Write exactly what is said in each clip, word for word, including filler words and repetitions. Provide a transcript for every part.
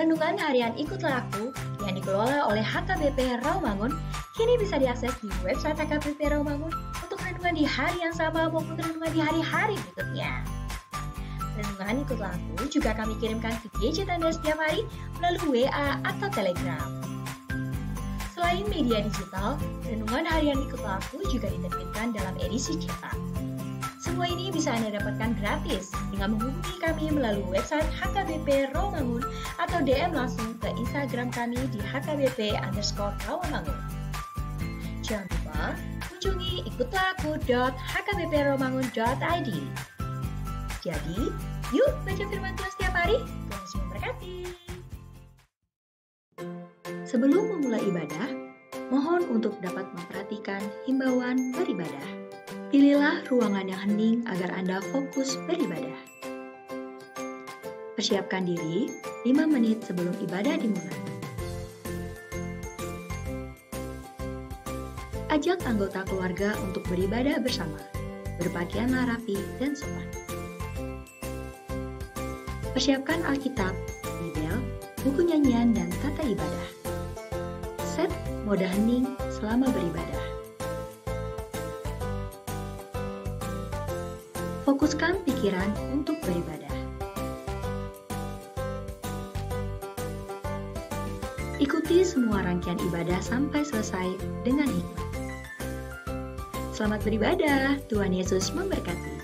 Renungan harian Ikutlah Aku yang dikelola oleh H K B P Rawamangun kini bisa diakses di website H K B P Rawamangun untuk renungan di hari yang sama maupun renungan di hari-hari berikutnya. Renungan Ikutlah Aku juga kami kirimkan ke gadget Anda setiap hari melalui W A atau Telegram. Selain media digital, renungan harian Ikutlah Aku juga diterbitkan dalam edisi cetak. Semua ini bisa Anda dapatkan gratis dengan menghubungi kami melalui website H K B P Rawamangun atau D M langsung ke Instagram kami di H K B P underscore Rawamangun. Jangan lupa kunjungi ikutlah aku dot H K B P rawamangun dot I D. Jadi, yuk baca firman Tuhan setiap hari. Tuhan Yesus memberkati. Sebelum memulai ibadah, mohon untuk dapat memperhatikan himbauan beribadah. Pilihlah ruangan yang hening agar Anda fokus beribadah. Persiapkan diri lima menit sebelum ibadah dimulai. Ajak anggota keluarga untuk beribadah bersama. Berpakaianlah rapi dan sopan. Persiapkan Alkitab, Bibel, buku nyanyian, dan tata ibadah. Set mode hening selama beribadah. Fokuskan pikiran untuk beribadah. Ikuti semua rangkaian ibadah sampai selesai dengan hikmat. Selamat beribadah, Tuhan Yesus memberkati.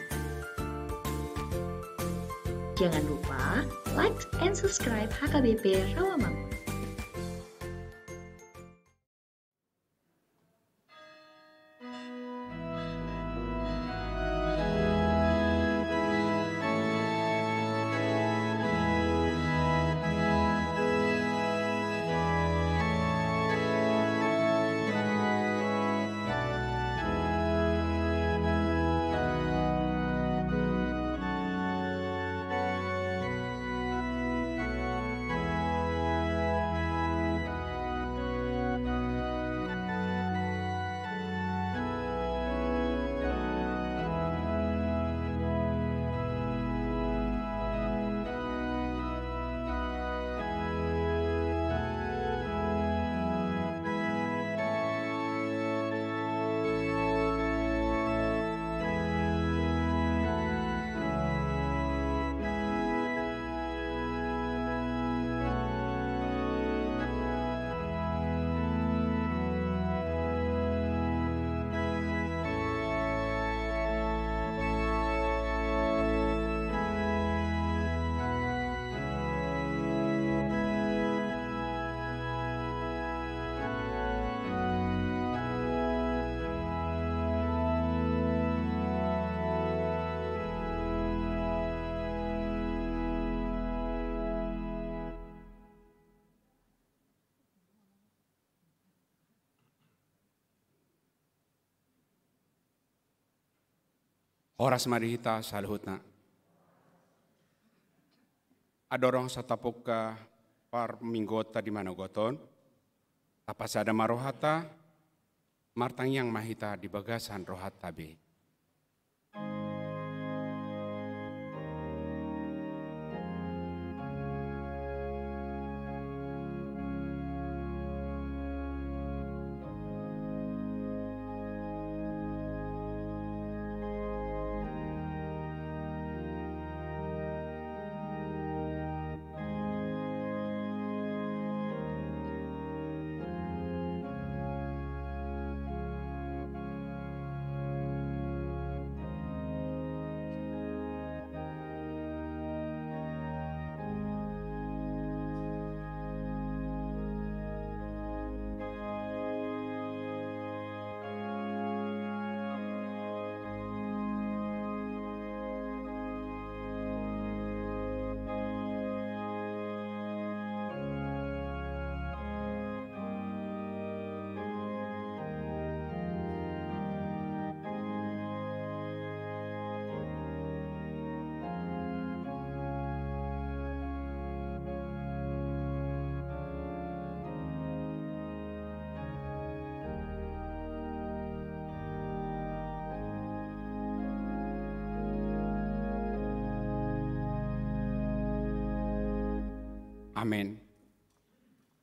Jangan lupa like and subscribe H K B P Rawamangun. Horas ma di hita saluhutna. Andorang so tapungka parmingguonta di manogot on, tapasada ma rohanta, martangiang ma hita di bagasan rohanta be. Amen.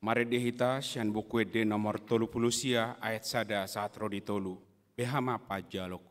Marende hita sian Buku Ende nomor tolu pulu sia, ayat sada sahat ro di tolu. Beha ma panjalok.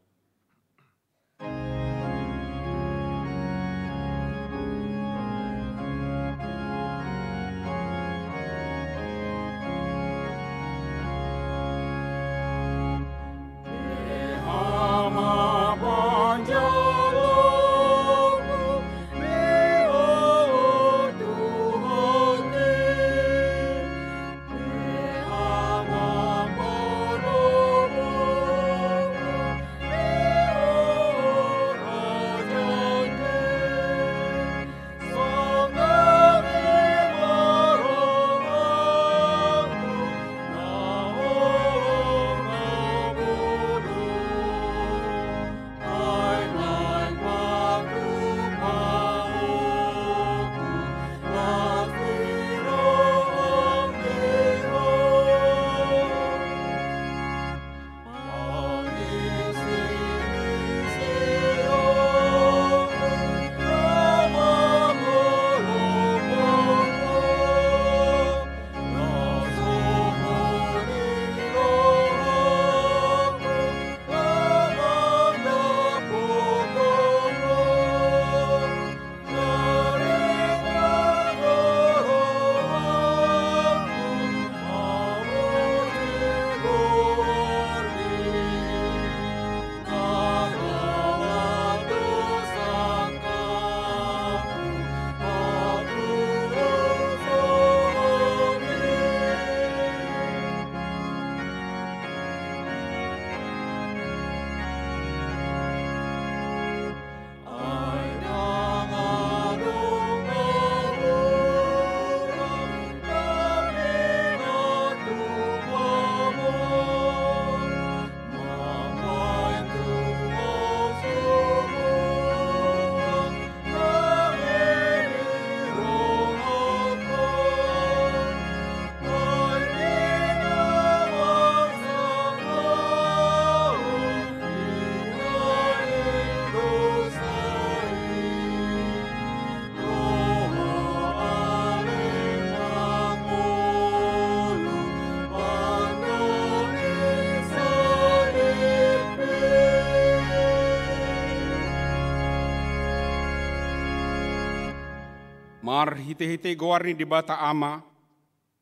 Marhitehite goar ni Debata Ama,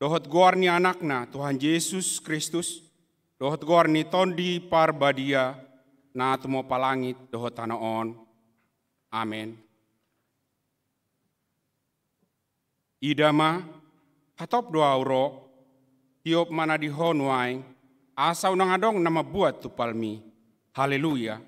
dohot goar ni Anakna Tuhan Jesus Kristus, dohot goar ni Tondi Parbadia, na tumompa langit dohot tano on. Amen. Ida ma, hatop do ahu ro, tiop ma na di Ho nuaeng, asa unang adong na mambuat tumpalmi. Haleluya.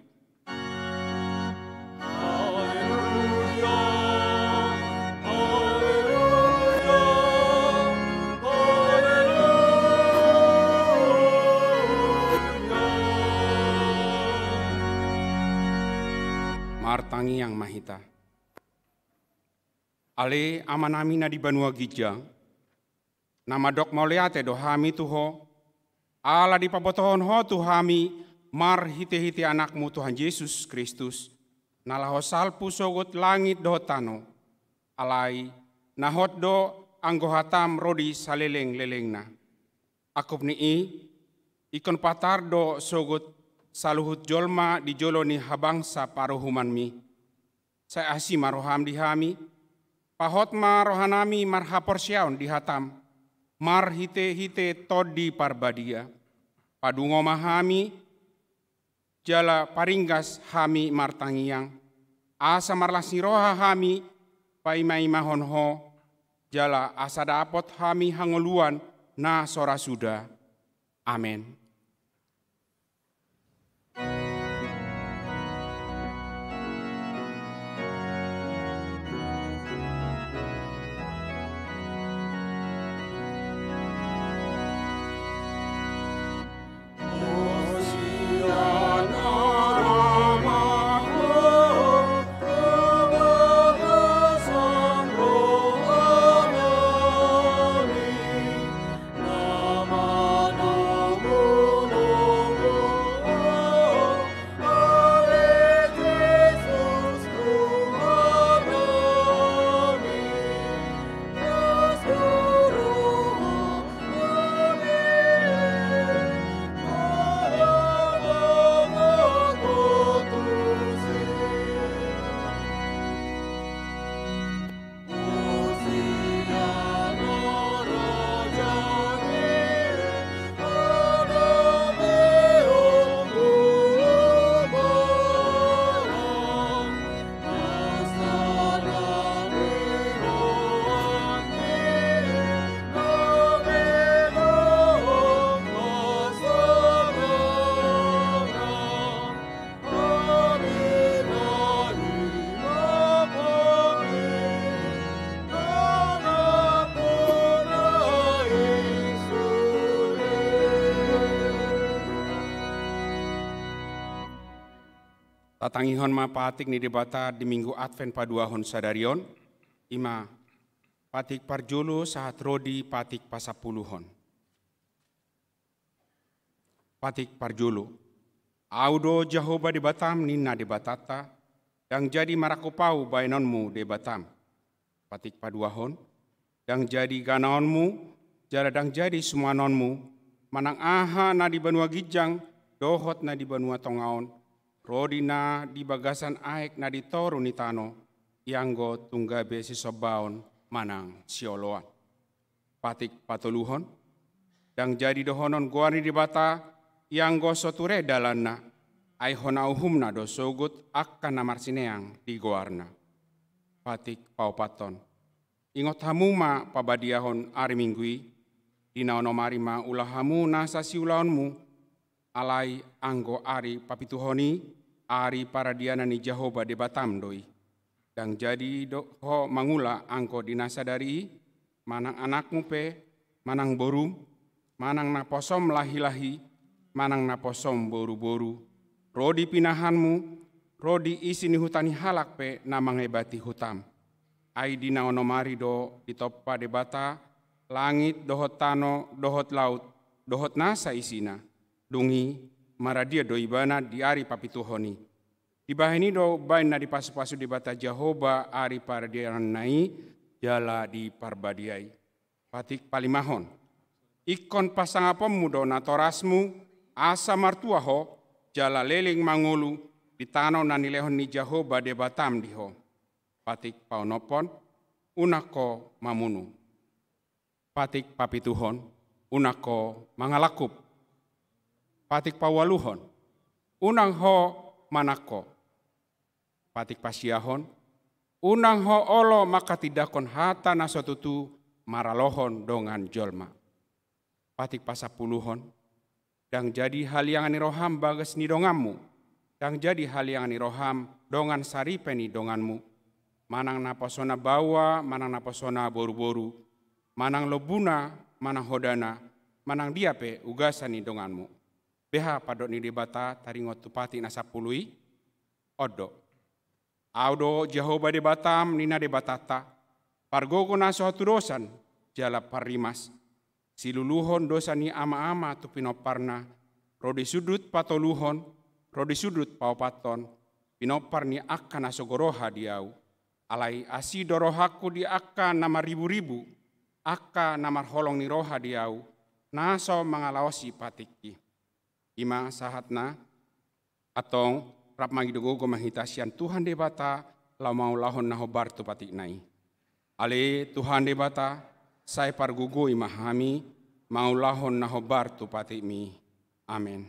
Martangiang ma hita. Ale Amanami na di banua ginjang, na mandok mauliate do hami tu Ho, ala dipabotohon Ho tu hami marhitehite Anakmu Tuhan Jesus Kristus, na laho salpu sogot langit dohot tano, alai na hot do anggo hatam ro di salelenglelengna. Angkup ni i, ingkon patar do sogot saluhut jolma di jolo ni habangsa paruhumanmi. Sai asi ma roham di hami, pahot ma rohanami marhaporseaon di hatam, marhitehite Tondi Parbadia. Padungo ma hami, jala paringgas hami martangiang, asa marlas ni roha hami paimaimahon Ho, jala asa dapot hami hangoluan na so ra suda. Amen. Tatangihon ma patik ni Debata di Minggu Advent paduahon sadari on, i ma patik parjolo sahat ro di patik pasampuluhon. Patik parjolo. Ahu do Jahowa Debatam, ninna Debatanta, ndang jadi marangkup ahu baenonmu Debatam. Patik paduahon. Ndang jadi ganaonmu, jala ndang jadi sumanonmu, manang aha na di banua ginjang, dohot na di banua tonga on, rodi na di bagasan aek na di toru ni tano, ianggo tung gabe sisombaon manang sioloan. Patik patoluhon. Ndang jadi dohonon goar ni Debata, ianggo so ture dalanna, ai hona uhumna do sogot angka na marsineang di goarna. Patik paopathon. Ingot hamu ma pabadiahon ari Minggu i, di na onom ari ma ula hamu nasa siulaonmu, alai anggo ari papituhon i, ari paradianan ni Jahowa Debatam do i. Ndang jadi do ho mangula anggo di na sadari i, manang anakmu pe, manang borum, manang naposom lahilahi, manang naposom boruboru, ro di pinahanmu, ro di isi ni huta ni halak pe na mangebati hutam. Ai di na onom ari do ditompa Debata langit dohot tano dohot laut dohot nasa isina. Dung i maradia do ibana di ari papituhon i. Dibahen i do umbaen na dipasupasu Debata Jahowa ari paradiananna i jala diparbadiai. Patik palimahon. Ingkon pasangaponmu do natorasmu, asa martua ho, jala leleng mangolu di tano na nilehon ni Jahowa Debatam di ho. Patik paonomhon. Unang ho mamunu. Patik papituhon. Unang ho mangalangkup. Patik paualuhon. Unang ho manangko. Patik pasiahon. Unang ho olo manghatindanghon hata na so tutu maralohon dongan jolma. Patik pasampuluhon. Ndang jadi haliangan ni roham bagas ni donganmu, ndang jadi haliangan ni roham dongan saripe ni donganmu, manang naposona baoa, manang naposona boruboru, manang lombuna, manang hodana, manang dia pe ugasan ni donganmu. Beha pandok ni Debata taringot tu patik na sampulu i? On do. Ahu do Jahowa Debatam, ninna Debatanta, pargogo na so hatudosan jala parrimas, siluluhon dosa ni amaama tu pinomparna, ro di sundut patoluhon, ro di sundut paopathon, pinompar ni angka na so goroha di ahu. Alai asi do rohangku di angka na marriburibu, angka na marholong ni roha di ahu, na so mangalaosi patikki. I ma sahatna. Antong, rap mangido gogo ma hita sian Tuhan Debata, laho mangulahon na hombar tu patikna i. Ale Tuhan Debata, sai pargogoi ma hami, mangulahon na hombar tu patikmi. Amen.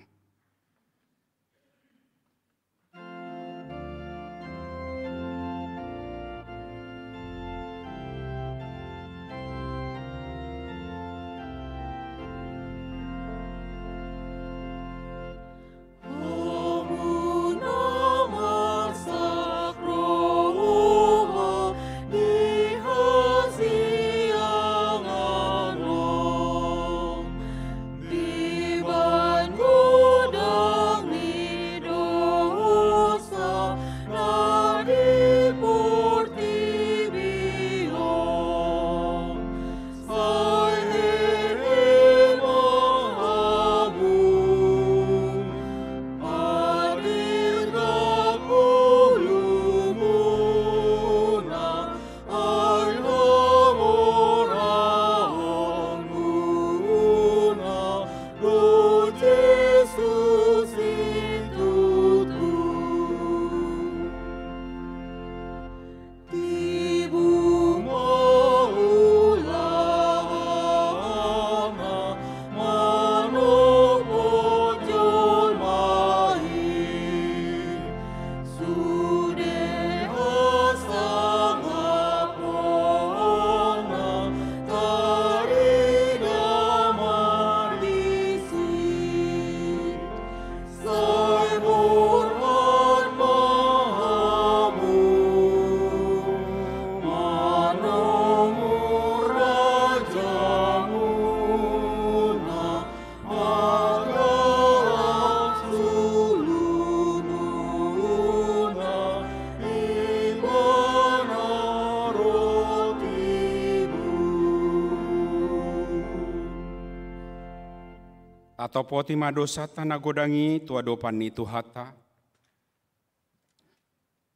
Atopoti ma dosanta na godang i tu adopan ni Tuhanta.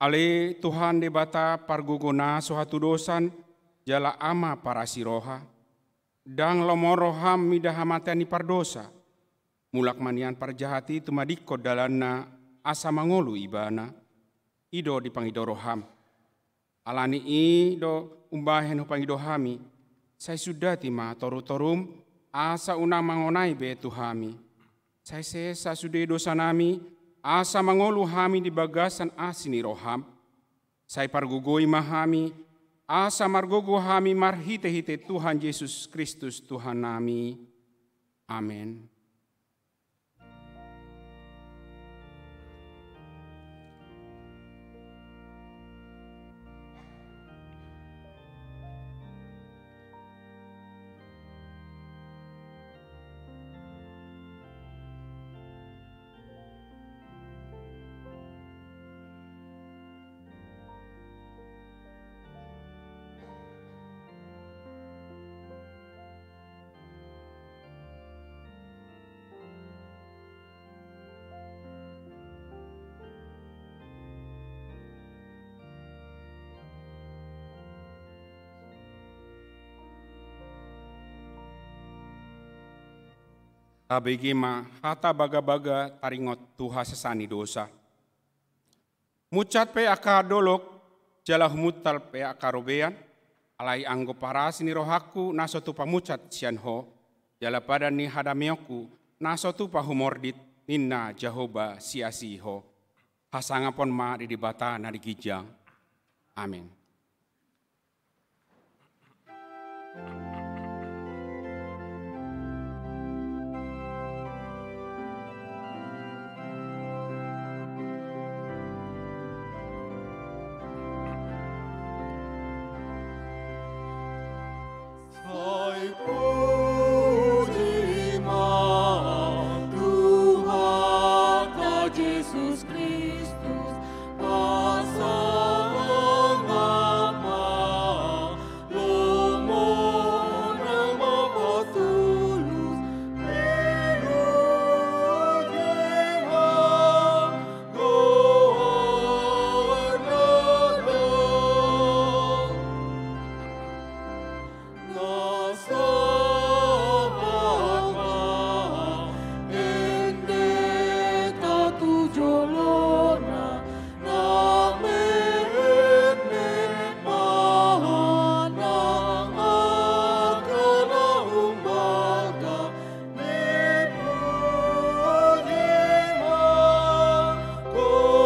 Ale Tuhan Debata pargogo na so hatudosan jala Ama parasi roha, ndang lomo roham mida hamatean ni pardosa. Mulak ma nian parjahat i tumadingkon dalanna asa mangolu ibana. I do dipangido roham. Alani i do umbahen hupangido hami, sai sundati ma torutorum, asa unang mangonai be tu hami. Sai sesa sude dosanami, asa mangolu hami di bagasan asi ni roham. Sai pargogoi ma hami, asa margogo hami marhitehite Tuhan Jesus Kristus Tuhannami. Amen. Tabege ma hata bagabaga taringot tu hasesaan ni dosa. Munsat pe angka dolok, jala humuntal pe angka robean, alai anggo parasi ni rohangku na so tupa munsat sian Ho, jala padan ni hadameonku na so tupa humordit, ninna Jahowa siasi Ho. Hasangapon ma di Debata na di ginjang. Amen. Sai puji ma Tuhanta Jesus Kristus, pasangap ma lomo na mapatulus, puji ma goarna. Na sahat ma endenta tu jolona, na metmet ma nang angka na umbalga, dipuji ma goarna.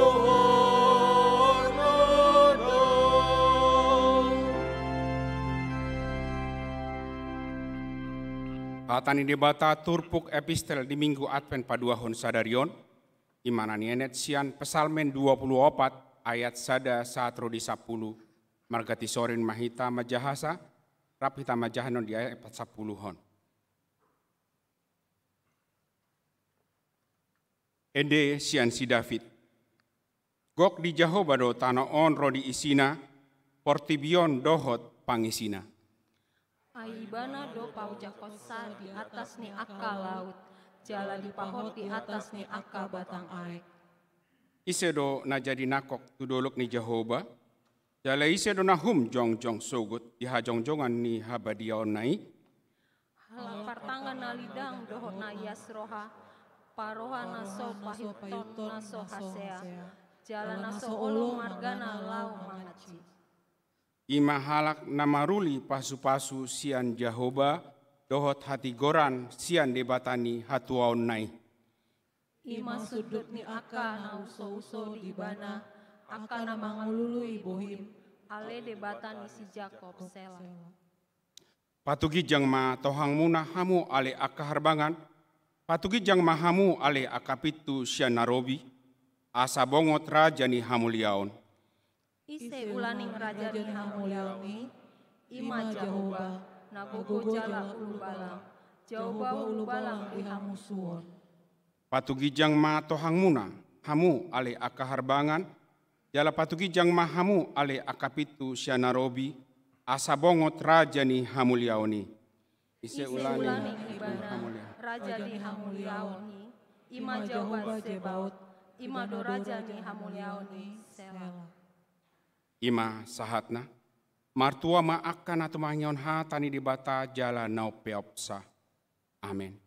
Hata ni Debata turpuk epistel di Minggu Advent paduahon sadari on, i ma na nienet sian Psalmen dua pulu opat ayat sada sahat ro di sampulu, marga tisorin ma hita manjahasa, rap hita manjaha non di ayat sampulu on. Ende sian si David. Gok di Jahowa do tano on ro di isina, portibi on dohot pangisina. Ai Ibana do paojakhonsa di atas ni angka laut, jala dipahot di atas ni angka batang aek. Ise do na jadi nangkok tu dolok ni Jahowa? Jala ise do na hum jongjong sogot di hajongjongan ni habadiaonna i? Halak partangan na lidang dohot na ias roha, paroha na so paihutton na so hasea, jala na so olo margana laho manganji. I ma halak na maruli pasupasu sian Jahowa, dohot hatigoran sian Debata ni hatuaonna i. I ma sundut ni angka na usouso di Ibana, angka na mangalului bohim, ale Debata ni si Jakob. Sela. Patuginjang ma tohangmuna hamu ale angka harbangan, patuginjang ma hamu ale angka pintu sian na robi, asa bongot raja ni hamuliaon. Ise ulaning raja ni hamuliaon i? I ma Jahowa, na gogo jala ulubalang, Jahowa ulubalang di hamusuon. Patuginjang ma tohangmuna, hamu ale angka harbangan, jala patuginjang ma hamu ale angka pintu sian na robi, asa bongot raja ni hamuliaon i. Ise ulaning ibana, raja ni hamuliaon i, i ma Jahowa Zebaot, i ma do raja ni hamuliaon i. Sela. I ma sahatna. Martua ma angka na tumangihon hata ni Debata jala na umpeopsa. Amen.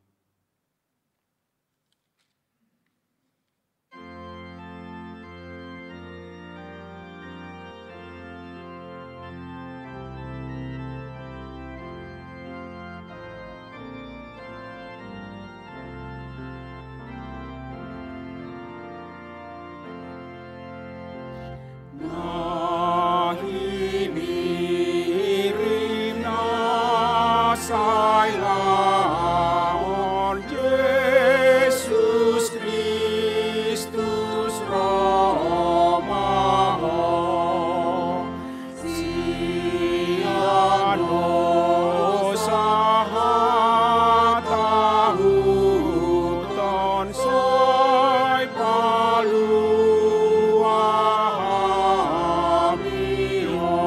Na hinirim na sai laon Jesus Kristus ro ma ho. Sian dosa hatahuton sai palua hami ho.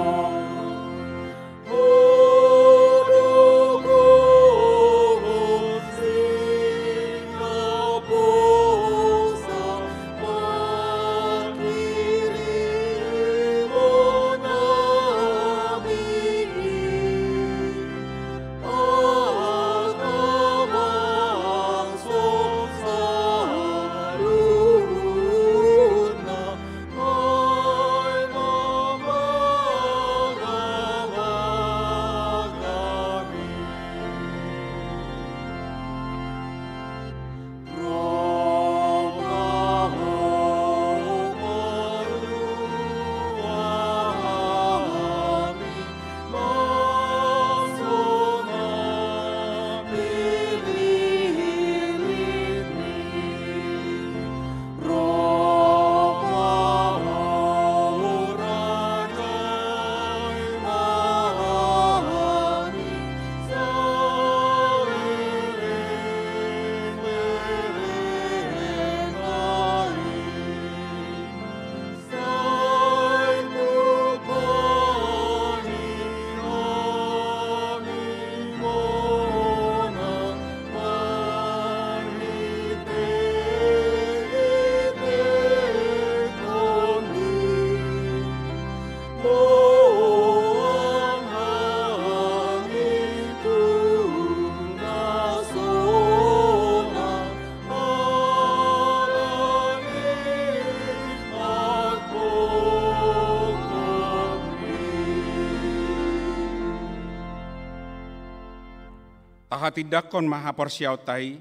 Tahatindangkon ma haporseaonta i,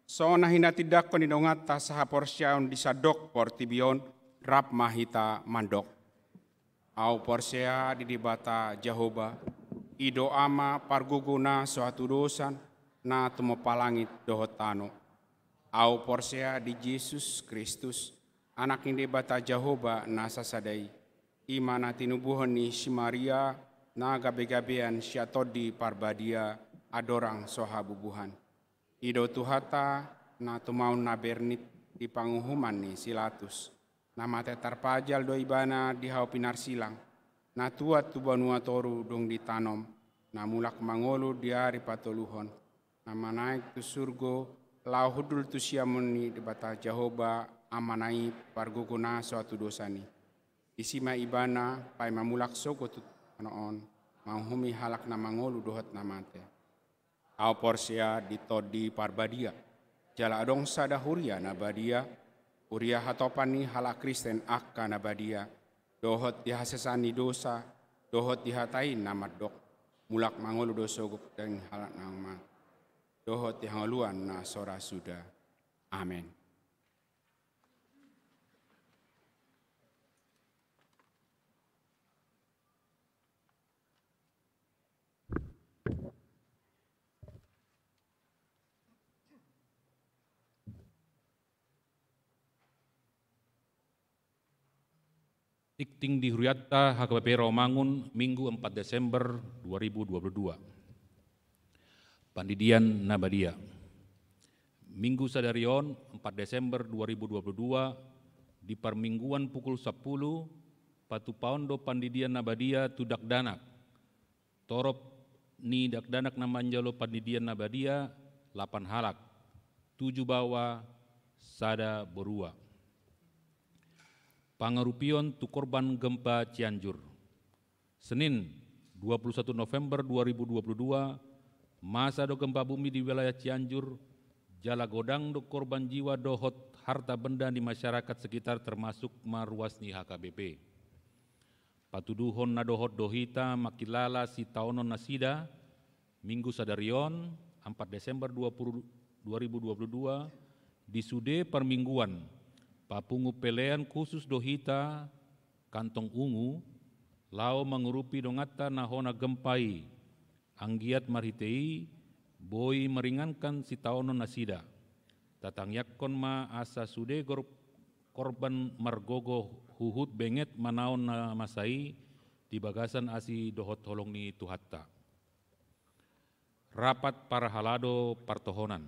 songon na hinatindangkon ni donganta sahaporseaon di sandok portibi on, rap ma hita mandok. Ahu porsea di Debata Jahowa, i do Ama pargogo na so hatudosan, na tumompa langit dohot tano. Ahu porsea di Jesus Kristus, Anak ni Debata Jahowa na sasada i, i ma na tinubuhon ni si Maria, na gabegabean sian Tondi Parbadia, andorang so habubuhan. I do Tuhanta, na tumaon na bernit di panguhuman ni si Latus. Na mate tarpajal do Ibana di hau pinarsilang, na tuat tu banua toru dung ditanom, na mulak mangolu di ari patoluhon, na manaek tu surgo, laho hundul tu siamun ni Debata Jahowa Amana i pargogo na so hatudosan i. Disi ma Ibana paima mulak sogot tu tano on, manguhumi halak na mangolu dohot na mate. Ahu porsea di Tondi Parbadia, jala adong sada huria na badia, huria hatopan ni halak Kristen angka na badia, dohot di hasesaan ni dosa, dohot di hata i na mandok, mulak mangolu do sogot daging halak na mate, dohot di hangoluan na so ra suda. Amen. Tingting di hurianta H K B P Rawamangun, Minggu empat Desember dua ribu dua puluh dua. Pandidian na badia. Minggu sadari on, empat Desember dua ribu dua puluh dua, di parmingguan pukul sampulu, patupaon do pandidian na badia tu dakdanak, torop ni dakdanak na manjalo pandidian na badia, lapan halak, tuju baoa, sada borua. Pangarupion tu korban gempa Cianjur. Senin, dua puluh satu November dua ribu dua puluh dua, masa do gempa bumi di wilayah Cianjur, jala godang do korban jiwa dohot harta benda ni masyarakat sekitar, termasuk ma ruas ni H K B P. Patuduhon na dohot do hita mangkilala sitaonon nasida, Minggu sadari on, empat Desember dua puluh, dua ribu dua puluh dua, di sude parmingguan, papungu pelean khusus do hita, kantong ungu, laho mangurupi donganta na hona gempa i, anggiat marhite i boi meringankan sitaonon nasida. Tatangiangkon ma asa sude gor-, korban margogo huhut benget manaon na masa i di bagasan asi dohot holong ni Tuhanta. Rapat parhalado partohonan.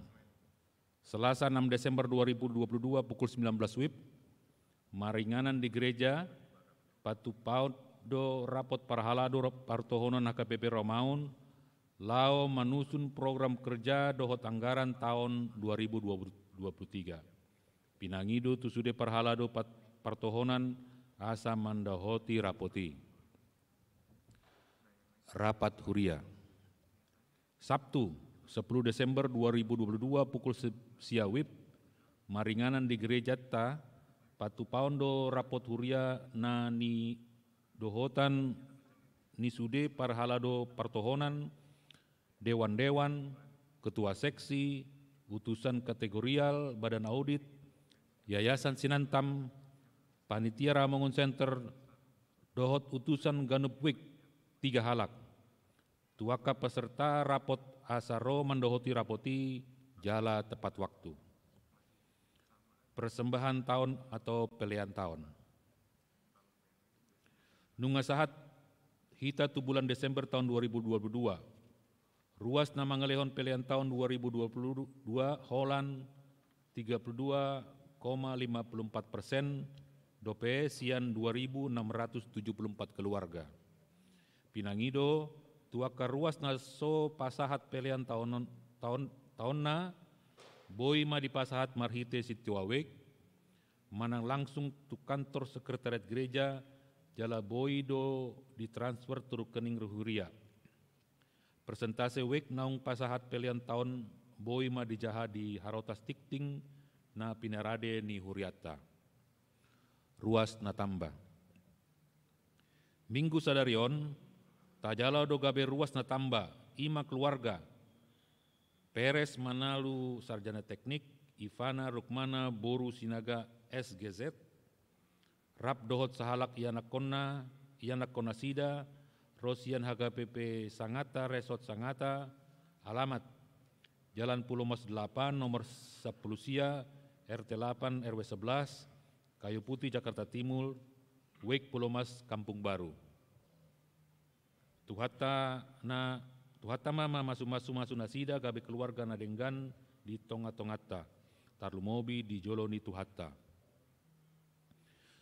Selasa enam Desember dua ribu dua puluh dua pukul sembilan belas wib, maringanan di gereja, patupaon do rapot parhalado partohonan H K B P Rawamangun, laho manusun program kerja dohot anggaran taon dua ribu dua puluh tiga. Pinangido tu sude parhalado pat-, partohonan asa mandohoti rapot i. Rapat huria. Sabtu, sepuluh Desember dua ribu dua puluh dua pukul se-, sia wib, maringanan di gerejanta, patupaon do rapot huria na nidohotan ni sude parhalado partohonan, dewan-dewan, ketua seksi, utusan kategorial, badan audit, yayasan Sinantam, panitia Rawamangun Center, dohot utusan ganup wik, tiga halak. Tu angka peserta rapot asa ro mandohoti rapot i jala tepat waktu. Persembahan taon atau pelean taon. Nunga sahat hita tu bulan Desember taon dua ribu dua puluh dua. Ruas na mangalehon pelean taon dua ribu dua puluh dua holan tiga puluh dua koma lima puluh empat persen, dope sian dua ribu enam ratus tujuh puluh empat keluarga. Pinangido, tu angka ruas na so pasahat pelean taon, taon, taonna, boi ma dipasahat marhite sintua wik, manang langsung tu kantor sekretariat gereja, jala boi do ditransfer tu rekening huria. Persentase wik naung pasahat pelean taon boi ma dijaha di Harotas Tingting na pinarade ni hurianta. Ruas na tamba. Minggu sadari on, tajalo do gabe ruas na tamba, i ma keluarga Peres Manalu, sarjana teknik, Ivana Rukmana, boru Sinaga, S G Z, rap dohot sahalak ianakkonna, ianakkon nasida, ro sian H K B P Sangata, Resort Sangata, alamat Jalan Pulomas delapan, nomor sepuluh sia, R T delapan, R W sebelas, Kayu Putih, Jakarta Timur, Wik Pulomas, Kampung Baru. Tuhanta na, Tuhanta ma mamasumasu nasida gabe keluarga na denggan di tongatonganta, tarlumobi di jolo ni Tuhanta.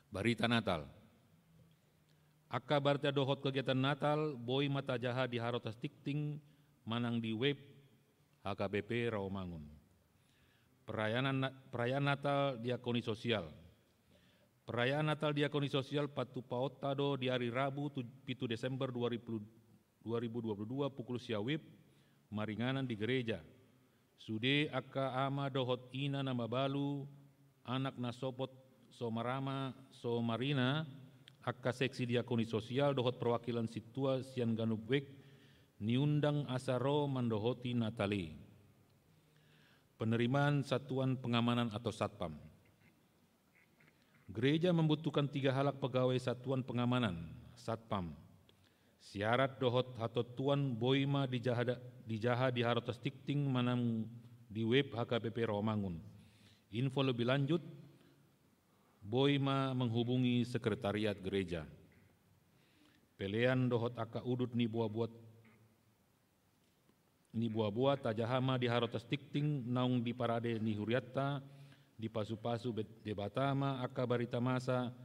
Barita Natal. Angka barita dohot kegiatan Natal boi ma tajaha di Harotas Tingting manang di web H K B P Rawamangun. Perayaan Na-, perayaan Natal diakoni sosial. Perayaan Natal diakoni sosial patupaonta do di ari Rabu tu-, pitu Desember dua ribu, dua ribu dua puluh dua pukul sia wib, maringanan di gereja. Sude angka ama dohot ina na mabalu, anak na sopot so marama, so marina, angka seksi diakoni sosial dohot perwakilan sintua sian ganup wik, niundang asa ro mandohoti Natal i. Penerimaan satuan pengamanan atau satpam. Gereja membutuhkan tiga halak pegawai satuan pengamanan, satpam. Syarat dohot hatontuan boi ma dijaha, dijaha di Harotas Tingting manang di web H K B P Rawamangun. Info lebih lanjut, boi ma menghubungi sekretariat gereja. Pelean dohot angka udut ni boaboa ni boaboa tajaha ma di Harotas Tingting naung diparade ni hurianta, dipasupasu bet-, Debata ma angka barita masa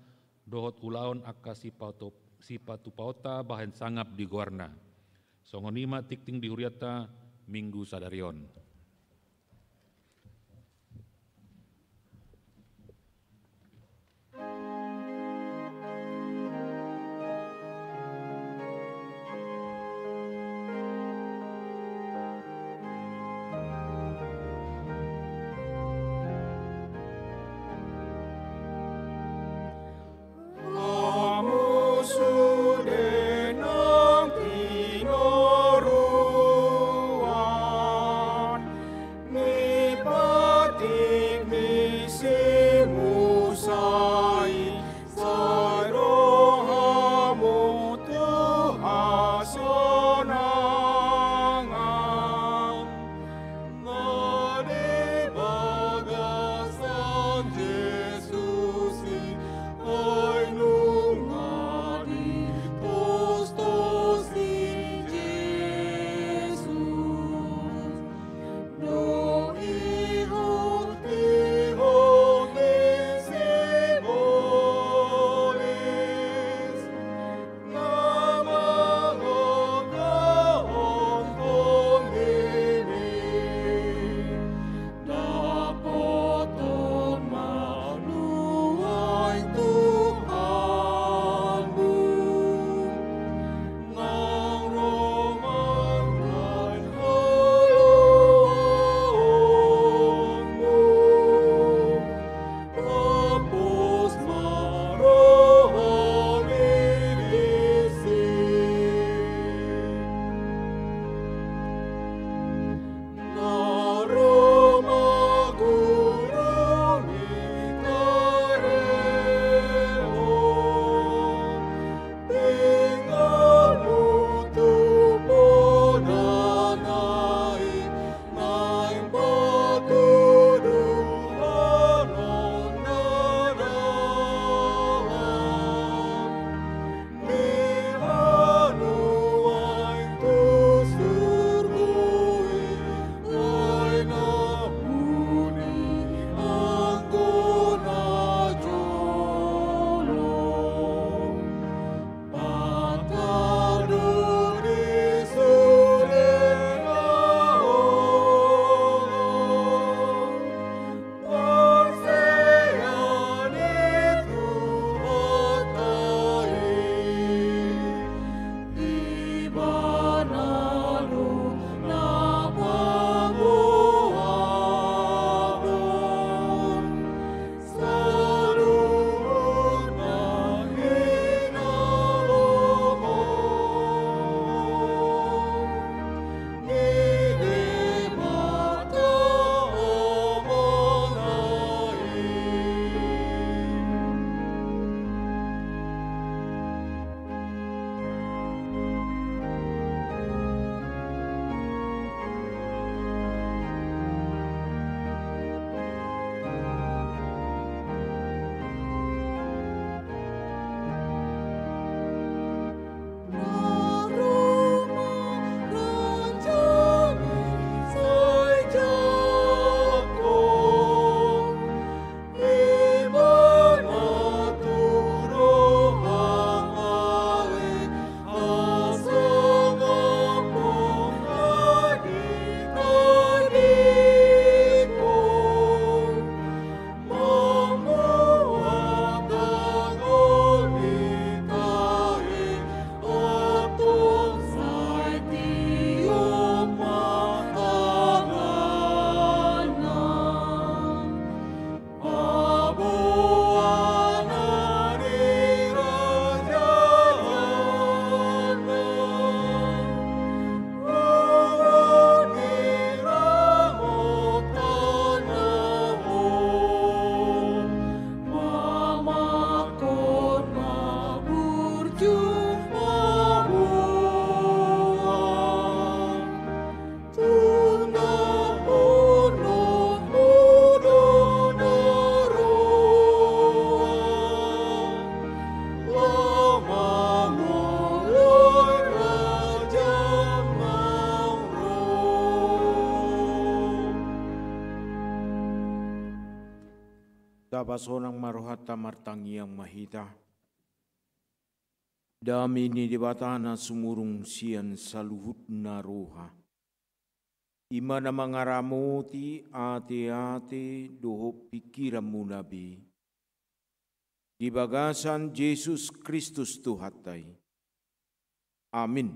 dohot ulaon angka sipatu-, sipatupaonta bahen sangap di goarna. Songon i ma tingting di hurianta Minggu sadari on. Hamu sude nang tinoruan ni patik ni si Musa i, sai ro hamu tu hasonangan. Na di bagasan Jesus i, ai nunga ditostos ni Jesus. Dung ihut-ihut ni sibolis, na mangogohon tondibi, dapothon ma nuaeng Tuhanmu, nang ro mangalehon halomomu. Pos ma roha ni disi. Na ro ma guru ni tareon, pinggolmu tu poda nai, naeng patuduhon na dalan ni hanuaeng tu surgo i, ai na buni anggo na jolo. Patar do di sude na holong, porsea ni Tuhanta i, Ibana do na paboahon. Tapasonang ma rohanta, martangiang ma hita. Dame ni Debata na sumurung sian saluhutna roha, i ma na mangaramoti ateate dohot pingkiranmuna be, di bagasan Jesus Kristus Tuhanta i. Amin.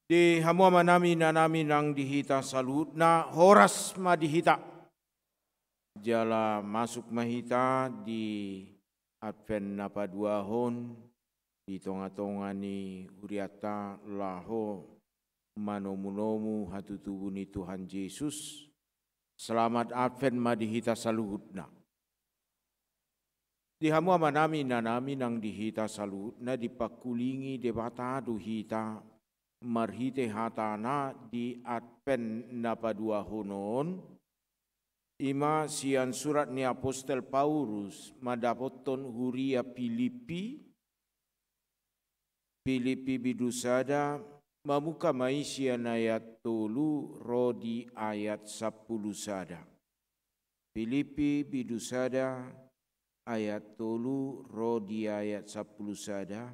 Di hamu amanami, inanami nang di hita saluhutna, horas ma di hita. Jala masuk ma hita di Advent na paduahon, di tongatonga ni hurianta laho manomunomu hatutubu ni Tuhan Jesus. Selamat Advent ma di hita saluhutna. Di hamu amanami, inanami nang di hita saluhutna, dipangkulingi Debata do hita marhite hatana di Advent na paduahon on, i ma sian surat ni apostel Paulus mandapothon huria Pilippi, Pilippi bindu sada, mamungka ma i sian ayat tolu ro di ayat sampulu sada. Pilippi bindu sada ayat tolu ro di ayat sampulu sada.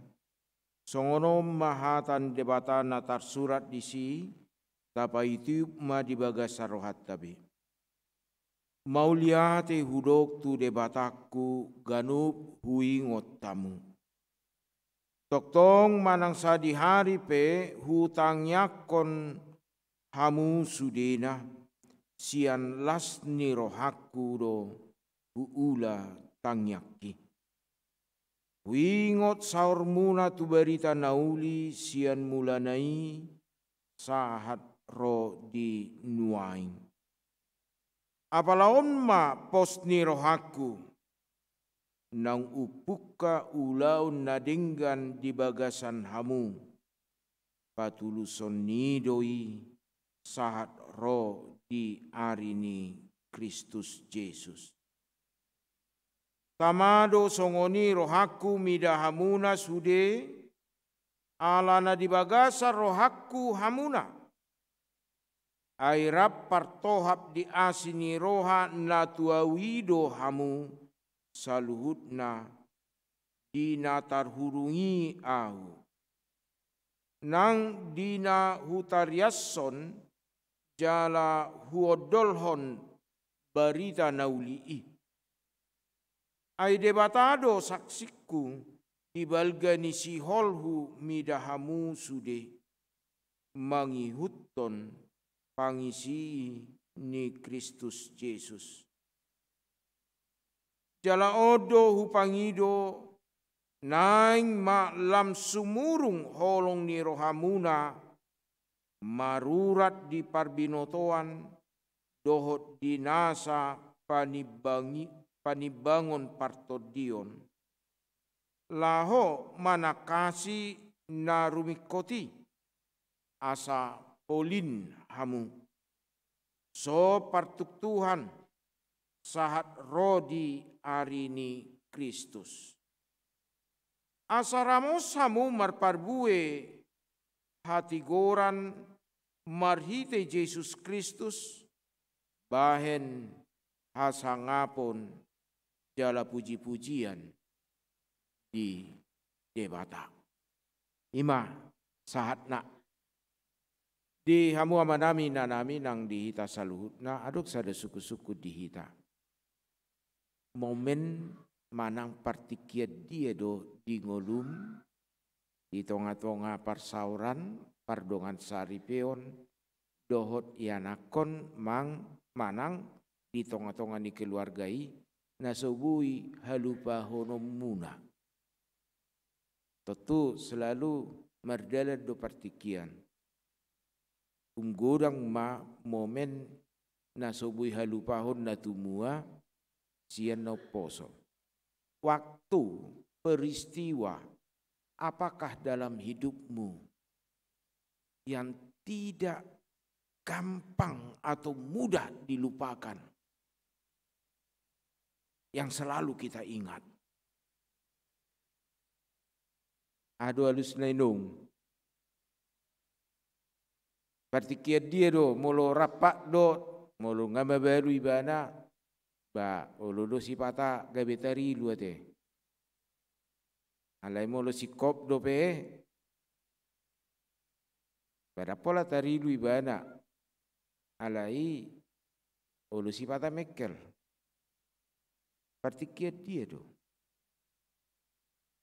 Songon on ma hata ni Debata na tarsurat disi, tapaitiup ma di bagasan rohanta be. Mauliate hudok tu Debatangku ganup huingot hamu. Tongtong manang sadihari pe hutangiangkon hamu sudena, sian las ni rohangku do huula tangiangki. Huingot saormuna tu barita na uli sian mulana i sahat ro di nuaeng. Apala on ma pos ni rohangku, naung umpungka ulaon na denggan di bagasan hamu, patulusonni do i sahat ro di ari ni Kristus Jesus. Tama do songon i rohangku mida hamuna sude, ala na di bagasan rohangku hamuna. Ai rap partohap di asi ni roha na tu ahu i do hamu saluhutna, di na tarhurung i ahu, nang di na hutariashon jala huondolhon barita na uli i. Ai Debata do saksingku di balga ni sihol hu mida hamu sude, mangihuthon pangisi ni Kristus Jesus. Jala on do hupangido, naeng ma lam sumurung holong ni rohamuna, marurat di parbinotoan dohot di nasa panimbangi-, panimbangon partondion, laho manangkasi na rumingkot i, asa polin hamu, so partuktuhan sahat ro di ari ni Kristus. Asa ramos hamu marparbue hatigoran marhite Jesus Kristus, bahen hasangapon jala pujipujian di Debata. I ma sahatna. Di hamu amanami, inanami nang di hita saluhutna, adong sada sungkunsungkun di hita. Momen manang partingkian dia do di ngolum, di tongatonga parsaoran, pardongansaripeon, dohot ianakhon mang-, manang di tongatonga ni keluarga i, na so boi halupahononmuna? Tontu selalu mardalan do partingkian. Umgodang ma momen na so boi halupahon na tumua sian na umposo. Waktu, peristiwa, apakah dalam hidupmu yang tidak gampang atau mudah dilupakan, yang selalu kita ingat? Aha do alusna inong? Partingkian dia do, molo rap do, molo nga mabalu ibana, ba, olo do sipata gabe tarilu ate. Alai molo singkop dope, padahal pola tarilu ibana, alai olo sipata mengkel. Partingkian dia do?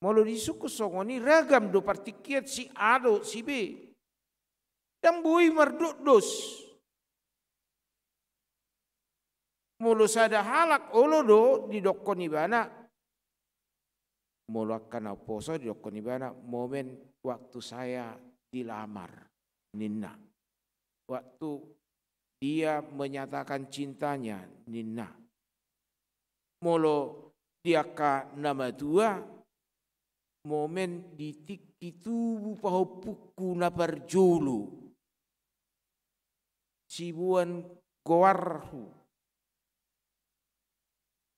Molo disungkun songon i, ragam do partingkian, si A dohot si B. Ndang boi mardokdos. Molo sada halak, olo do didokkon ibana, molo angka na umposo didokkon ibana, momen waktu saya dilamar, ninna. Waktu dia menyatakan cintanya, ninna. Molo di angka na matua, momen di tingki tubu pahompungku na parjolo, siboan goarhu.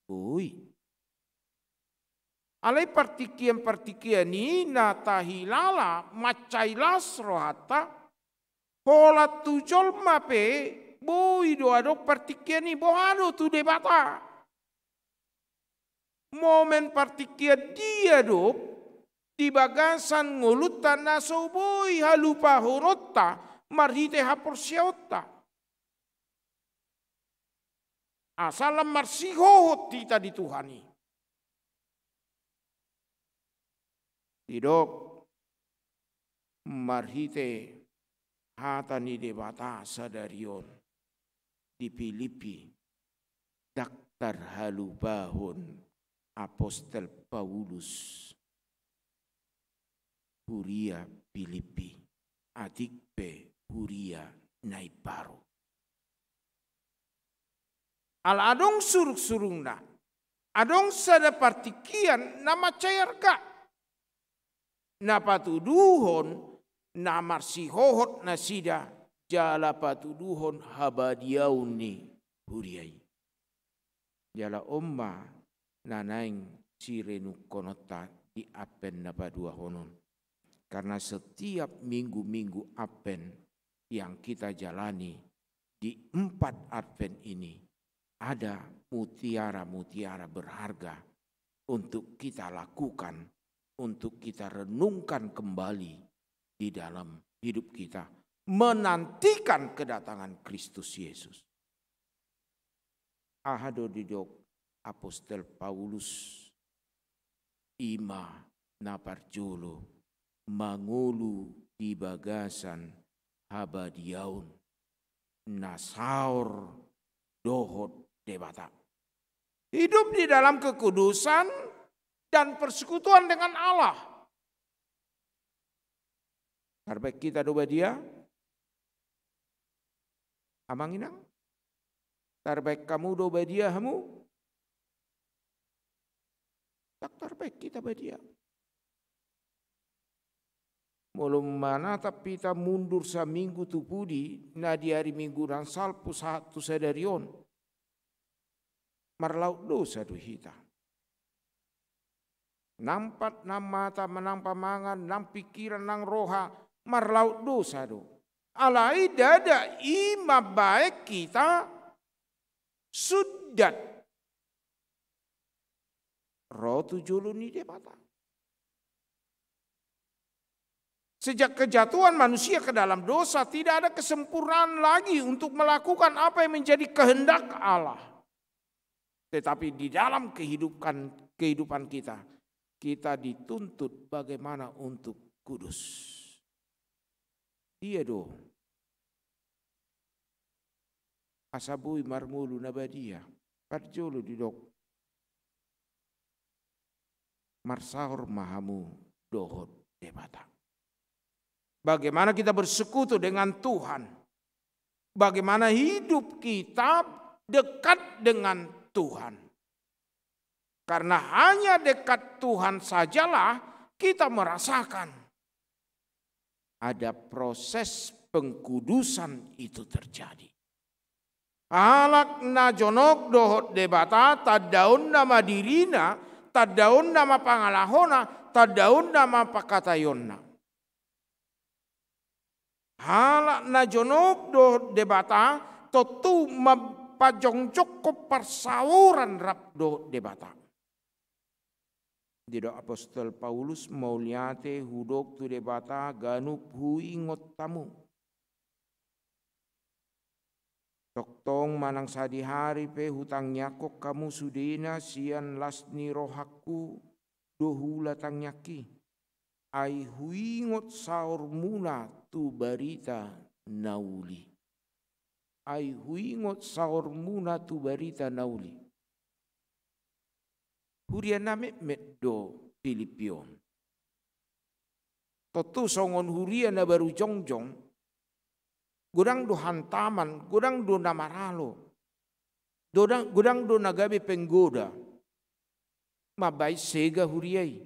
Boi. Alai partingkian-partingkian i na tahilala mansai las rohanta, holan tu jolma pe boi do adong partingkian i, boha do tu Debata. Momen partingkian dia do di bagasan ngolunta na so boi halupahononta marhite haporseaonta. Asa lam marsihohot hita di Tuhan i. Didok marhite hata ni Debata sadari on di Pilippi, ndang tarhalupahon apostel Paulus huria Pilippi, atik pe huria na imbaru. Ala adong surung-surungna, adong sada partingkian na mansai arga, na patuduhon na marsihohot nasida jala patuduhon habadiaon ni huria i. Jala on ma na naeng sirenungkononta di Advent na paduahon on. Karena setiap minggu-minggu Advent yang kita jalani di empat Advent ini, ada mutiara-mutiara berharga untuk kita lakukan, untuk kita renungkan kembali di dalam hidup kita, menantikan kedatangan Kristus Yesus. Aha do didok apostel Paulus? I ma na parjolo mangolu di bagasan habadiaon na saor dohot Debata. Hidup di dalam kekudusan dan persekutuan dengan Allah. Tarbaen hita do badia, amang inang? Tarbaen hamu do badia hamu? Ndang tarbaen hita badia. Molo manatap hita mundur saminggu tu pudi, na di ari Minggu na salpu sahat tu sadari on, marlaut dosa do hita. Nang pat, nang mata, nang pamangan, nang pingkiran, nang roha, marlaut dosa do. Alai ndada i mambaen hita sundat ro tu jolo ni Debata. Sejak kejatuhan manusia ke dalam dosa, tidak ada kesempurnaan lagi untuk melakukan apa yang menjadi kehendak Allah. Tetapi di dalam kehidupan, kehidupan kita, kita dituntut bagaimana untuk kudus. Dia do asa boi marngolu na badia, parjolo didok, marsaor ma hamu dohot Debata. Bagaimana kita bersekutu dengan Tuhan? Bagaimana hidup kita dekat dengan Tuhan? Karena hanya dekat Tuhan sajalah kita merasakan ada proses pengkudusan itu terjadi. Halak na jonok dohot Debata, tandaonna ma dirina, tandaonna ma pangalahona, tandaonna ma pangkataionna. Halak na jonok dohot Debata, tontu mampajongjongkon parsaoran rap dohot Debata. Didok apostel Paulus, mauliate hudok tu Debata ganup huingot hamu. Tongtong manang sadihari pe hutangiangkon hamu sudena sian las ni rohangku do huula tangiangki. Ai huingot saormuna tu barita na uli. Ai huingot saormuna tu barita na uli. Huria na metmet do Pilippi on. Tontu songon huria na baru jongjong, godang do hantaman, godang do na maralo, godang, godang do na gabe penggoda. Mambaen sega huria i.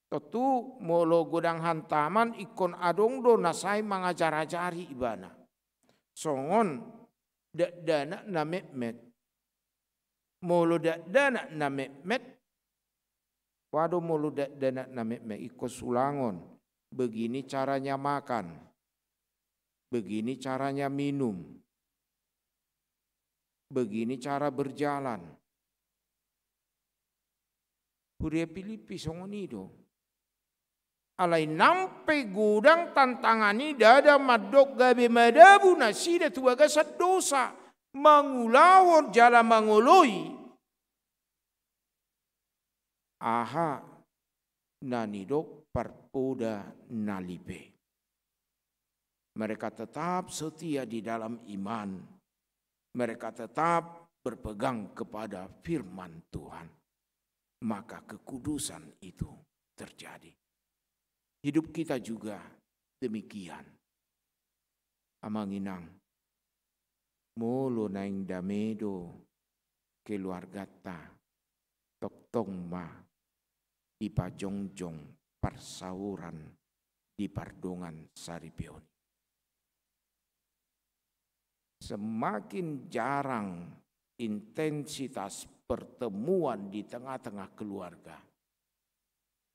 Tontu molo godang hantaman ingkon adong do na sai mangajar-ajari ibana. Songon dakdanak na metmet. Molo dakdanak na metmet, waduh, molo dakdanak na metmet ingkon sulangon, begini caranya makan, begini caranya minum, begini cara berjalan. Huria Pilippi songon i do. Alai nang pe godang tantangan i, ndada mandok gabe madabu nasida tu bagasan dosa, mangulahon jala mangoloi. Aha na nidok parpoda na lipe. Mereka tetap setia di dalam iman. Mereka tetap berpegang kepada firman Tuhan. Maka kekudusan itu terjadi. Hidup kita juga demikian. Amang inang, molo naeng dame do keluarganta, tongtong ma dipajongjong parsaoran di pardongan saripeon. Semakin jarang intensitas pertemuan di tengah-tengah keluarga,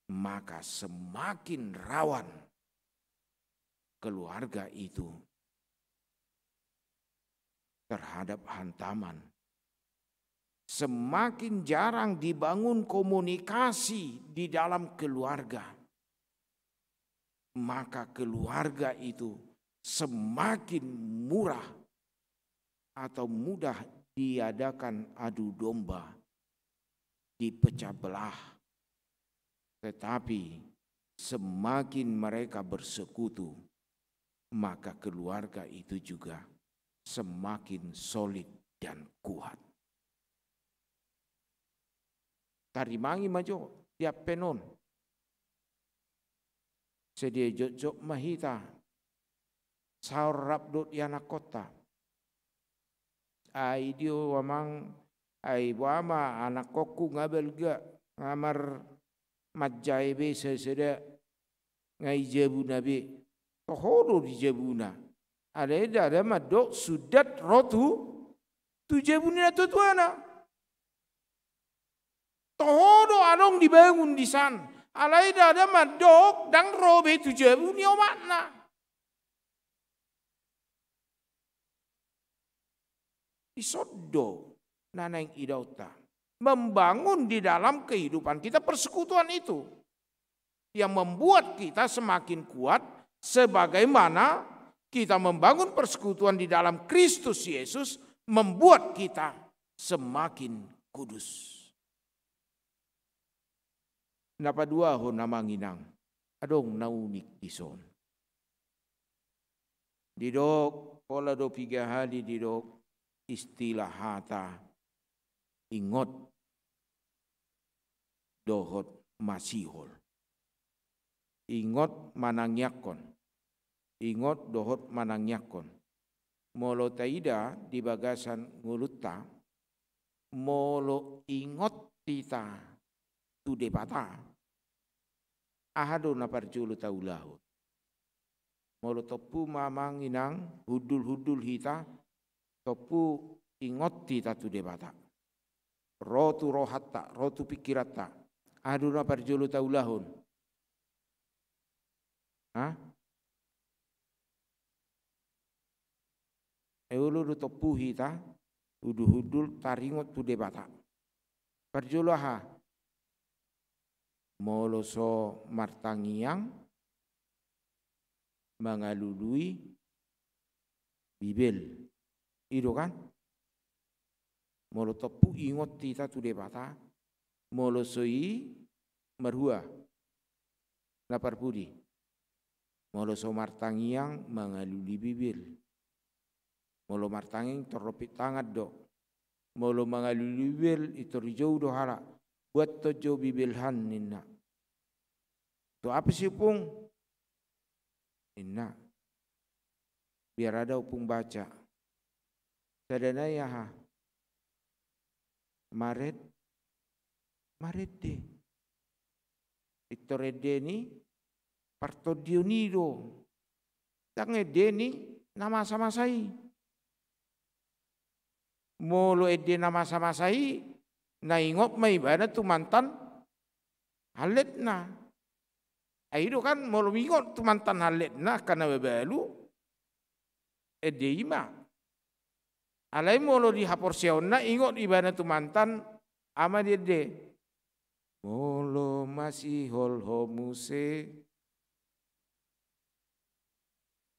maka semakin rawan keluarga itu terhadap hantaman. Semakin jarang dibangun komunikasi di dalam keluarga, maka keluarga itu semakin murah atau mudah diadakan adu domba, dipecah belah. Tetapi semakin mereka bersekutu, maka keluarga itu juga semakin solid dan kuat. Tarimangi ma jo di ampe on. Sedia jotjot ma hita saor rap dohot ianakkonta. Ai dio amang, ai boha ma anakkonku nga balga, nga mar manjae be sasada, nga i jabuna be. Toho do di jabuna. Alai ndada mandok sundat ro tu, tu jabu ni natuatuana. Toho do adong dibangun disan. Alai ndada mandok ndang ro be tu jabu ni omakna. Dison do na naeng idaonta. Membangun di dalam kehidupan kita persekutuan itu yang membuat kita semakin kuat, sebagaimana kita membangun persekutuan di dalam Kristus Yesus membuat kita semakin kudus. Na paduahon, amang inang, adong na unik dison. Didok, pola do piga hali didok istilah hata ingot dohot masihol. Ingot manangiangkon. Ingot dohot manangiangkon. Molo taida di bagasan ngolunta, molo ingot hita tu Debata, aha do na parjolo taulahon? Molo tompu ma amang inang, hundul-hundul hita, tompu ingot hita tu Debata. Ro tu rohanta, ro tu pingkiranta. Aha do na parjolo taulahon? Ha? Ai olo do tompu hita hundul-hundul taringot tu Debata. Parjolo aha? Molo so martangiang mangalului Bibel. I do kan? Molo tompu ingot hita tu Debata, molo so i marhua na parpudi. Molo so martangiang mangalului Bibel. Molo martangiang torrompit tangan do. Molo mangalului Bibel, pintor dijou do halak. Buat tonjo Bibelhan ninna. Tu apa si Ompung? Ninna. Biar ada Ompung baca. Sada nai aha? Maret, marende. Pintor ende ni partondion i do. Ndang ende ni na masa-masa i. Molo ende na masa-masa i, na ingot ma ibana tu mantan halletna. Ai i do kan, molo ingot tu mantan halletna angka na mabalu, ende i ma. Alai molo di haporseaonna ingot ibana tu mantan, aha ma diende? Molo masihol ho muse.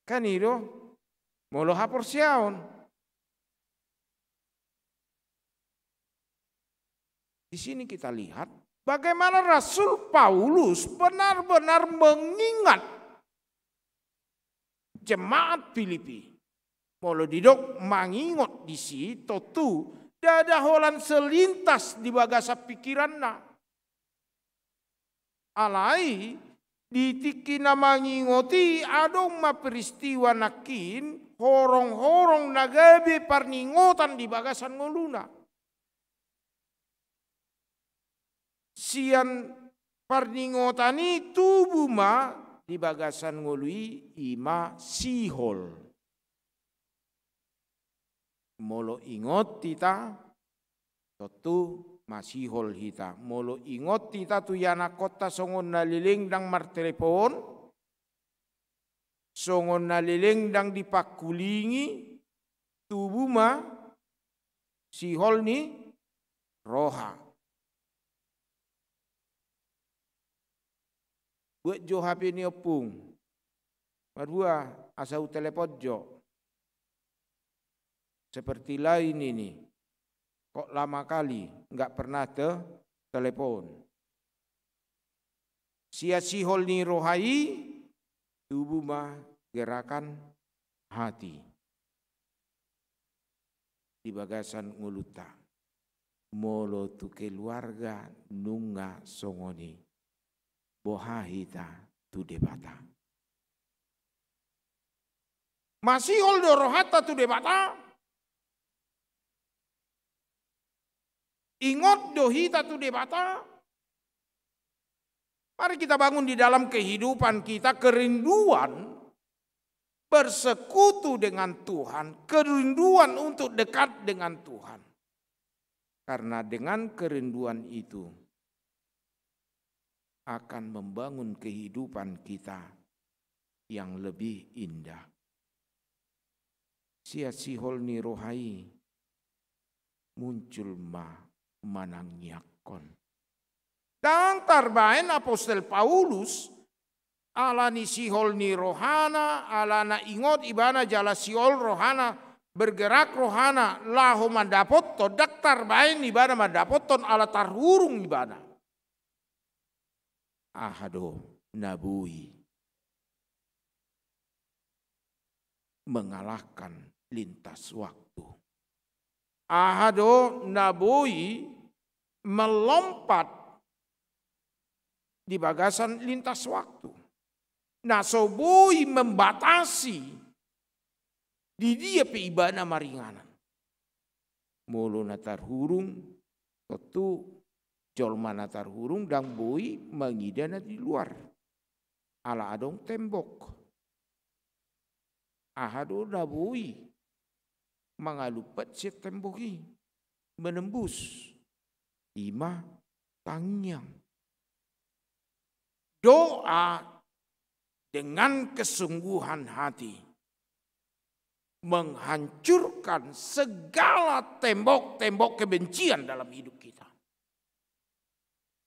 Kan i do, molo haporseaon. Di sini kita lihat bagaimana Rasul Paulus benar-benar mengingat jemaat Filipi. Molo didok mangingot disi, tontu ndada holan selintas di bagasan pikiranna. Alai di tingki na mangingot i adong ma peristiwa nangkin horong-horong na gabe parningotan di bagasan ngoluna. Sian parningotan i tubu ma di bagasan ngolu i, i ma sihol. Molo ingot hita, tontu masihol hita. Molo ingot hita tu ianakkonta songon na leleng ndang martelepon, songon na leleng ndang dipangkulingi, tubu ma sihol ni roha. Buat jo H P ni Ompung. Marhua asa hutelepon jo. Seperti lain ini. Kok lama kali nggak pernah te-, telepon. Sian sihol ni roha i tubu ma gerakan hati di bagasan ngolunta. Molo tu keluarga nunga songon i, boha hita tu Debata? Masihol do rohanta tu Debata? Ingot do hita tu Debata? Mari kita bangun di dalam kehidupan kita kerinduan bersekutu dengan Tuhan, kerinduan untuk dekat dengan Tuhan. Karena dengan kerinduan itu akan membangun kehidupan kita yang lebih indah. Sian sihol ni roha i muncul ma manangiangkon. Ndang tarbaen apostel Paulus, ala ni sihol ni rohana, ala na ingot ibana jala sihol rohana, bergerak rohana laho mandapothon, ndang tarbaen ibana mandapothon ala tarhurung ibana. Aha do na boi mengalahkan lintas waktu? Aha do na boi melompat di bagasan lintas waktu? Na so boi membatasi di dia pe ibana maringanan. Molo na tarhurung, tontu jolma na tarhurung ndang boi mangida na di luar. Ala adong tembok. Aha do na boi mangalumpat sian tembok i, menembus? I ma tangiang. Doa dengan kesungguhan hati menghancurkan segala tembok-tembok kebencian dalam hidup kita.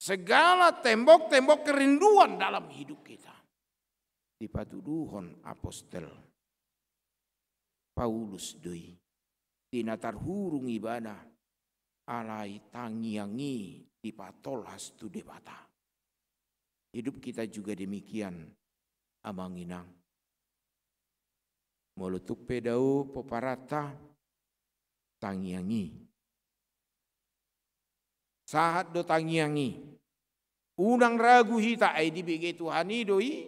segala tembok-tembok kerinduan dalam hidup kita. Dipatuduhon apostel Paulus do i, di na tarhurung ibana, alai tangiang i dipatolhas tu Debata. Hidup kita juga demikian, amang inang. Molo tung pe dao pomparan ta, tangiang i. Sahat do tangiang i. Unang ragu hita, ai dibege Tuhan i do i.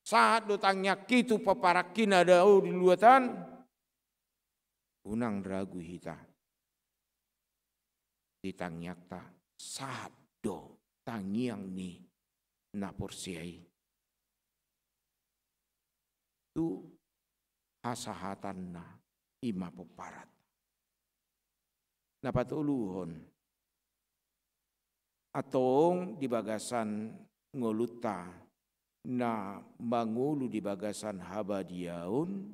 Sahat do tangiangki tu pomparanki na dao di luatan. Unang ragu hita. Di tangiangta sahat do tangiang ni na porsea i tu hasahatanna, i ma pomparan. Na patoluhon, antong di bagasan ngolunta na mangolu di bagasan habadiaon,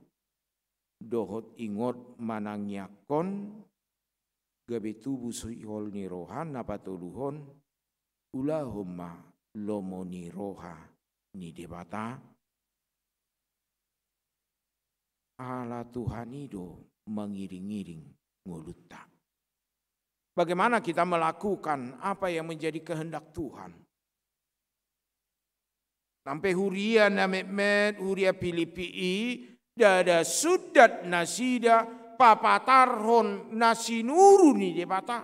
dohot ingot manangiangkon, gabe tubu sihol ni roha. Na patoluhon, ulahon ma lomo ni roha ni Debata. Ala Tuhan i do mangiring-iring ngolunta. Bagaimana kita melakukan apa yang menjadi kehendak Tuhan? Nang pe huria na metmet, huria Pilippi i, ndada sundat nasida papatarhon na sinuru ni Debata.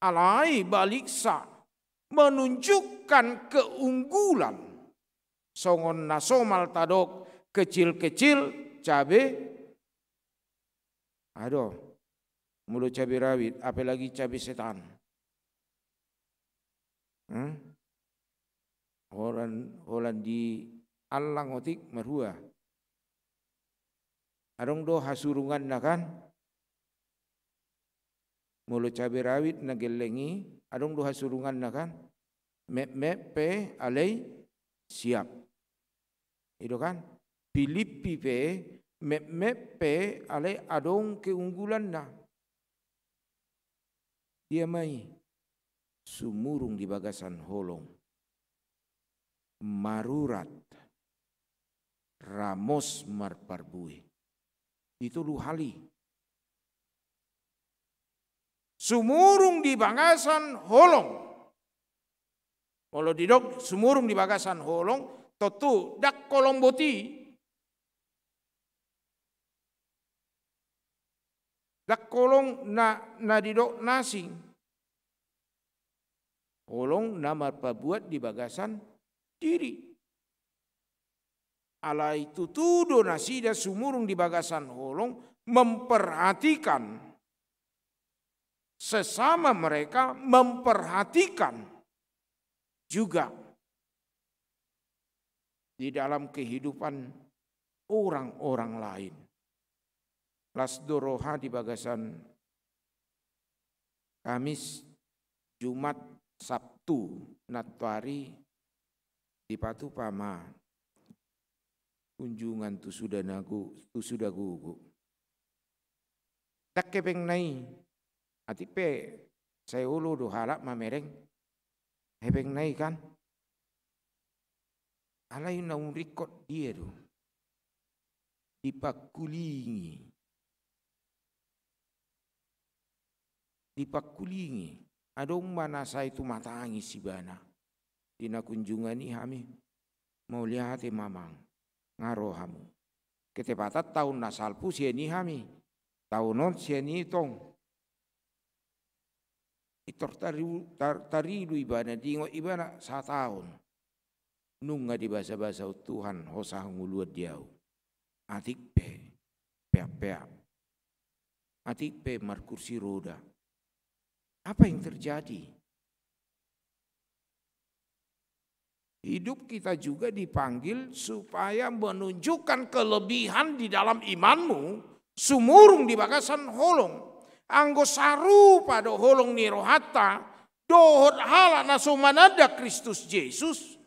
Alai baliksa, menunjukkan keunggulan. Songon na somal tadok, kecil-kecil cabe. Aduh, molo cabe rawit, apalagi cabe setan. Hmm? Holan, holan di allang otik marhua. Adong do hasurunganna kan? Molo cabe rawit na gelleng i, adong do hasurunganna kan? Metmet pe alai siap. I do kan? Pilippi pe, metmet pe alai adong keunggulanna. Dia ma i? Sumurung di bagasan holong, marurat, ramos marparbue. Di tolu hal i. Sumurung di bagasan holong. Molo didok sumurung di bagasan holong, tontu ndang holong boti. Ndang holong na, na didok na asing. Holong na marpabuat di bagasan diri. Alai tutu do nasida sumurung di bagasan holong, memperhatikan sesama mereka, memperhatikan juga di dalam kehidupan orang-orang lain. Las do roha di bagasan Kamis, Jumat, Sabtu, nantoari dipatupa ma kunjungan tu suda na go-, tu suda gogo. Ndang hepengna i, atik pe sai olo do halak mamereng hepengna i kan? Alai na umringkot dia do? Dipangkulingi. Dipangkulingi. Adong ma na sai tumatangis ibana. Di na kunjungan i hami. Mauliate ma amang. Nga ro hamu. Ketepatan taon na salpu sian i hami. Taon on sian i tong. Pintor tariu-, tar-, tarilu ibana, diingot ibana sataon. Nunga dibasabasa Tuhan, hosa hangoluan di ahu. Atik pe peak-peak. Atik pe markursi roda. Apa yang terjadi? Hidup kita juga dipanggil supaya menunjukkan kelebihan di dalam imanmu, sumurung di bagasan holong. Anggo sarupa do holong ni rohanta dohot halak na so mananda Kristus Jesus,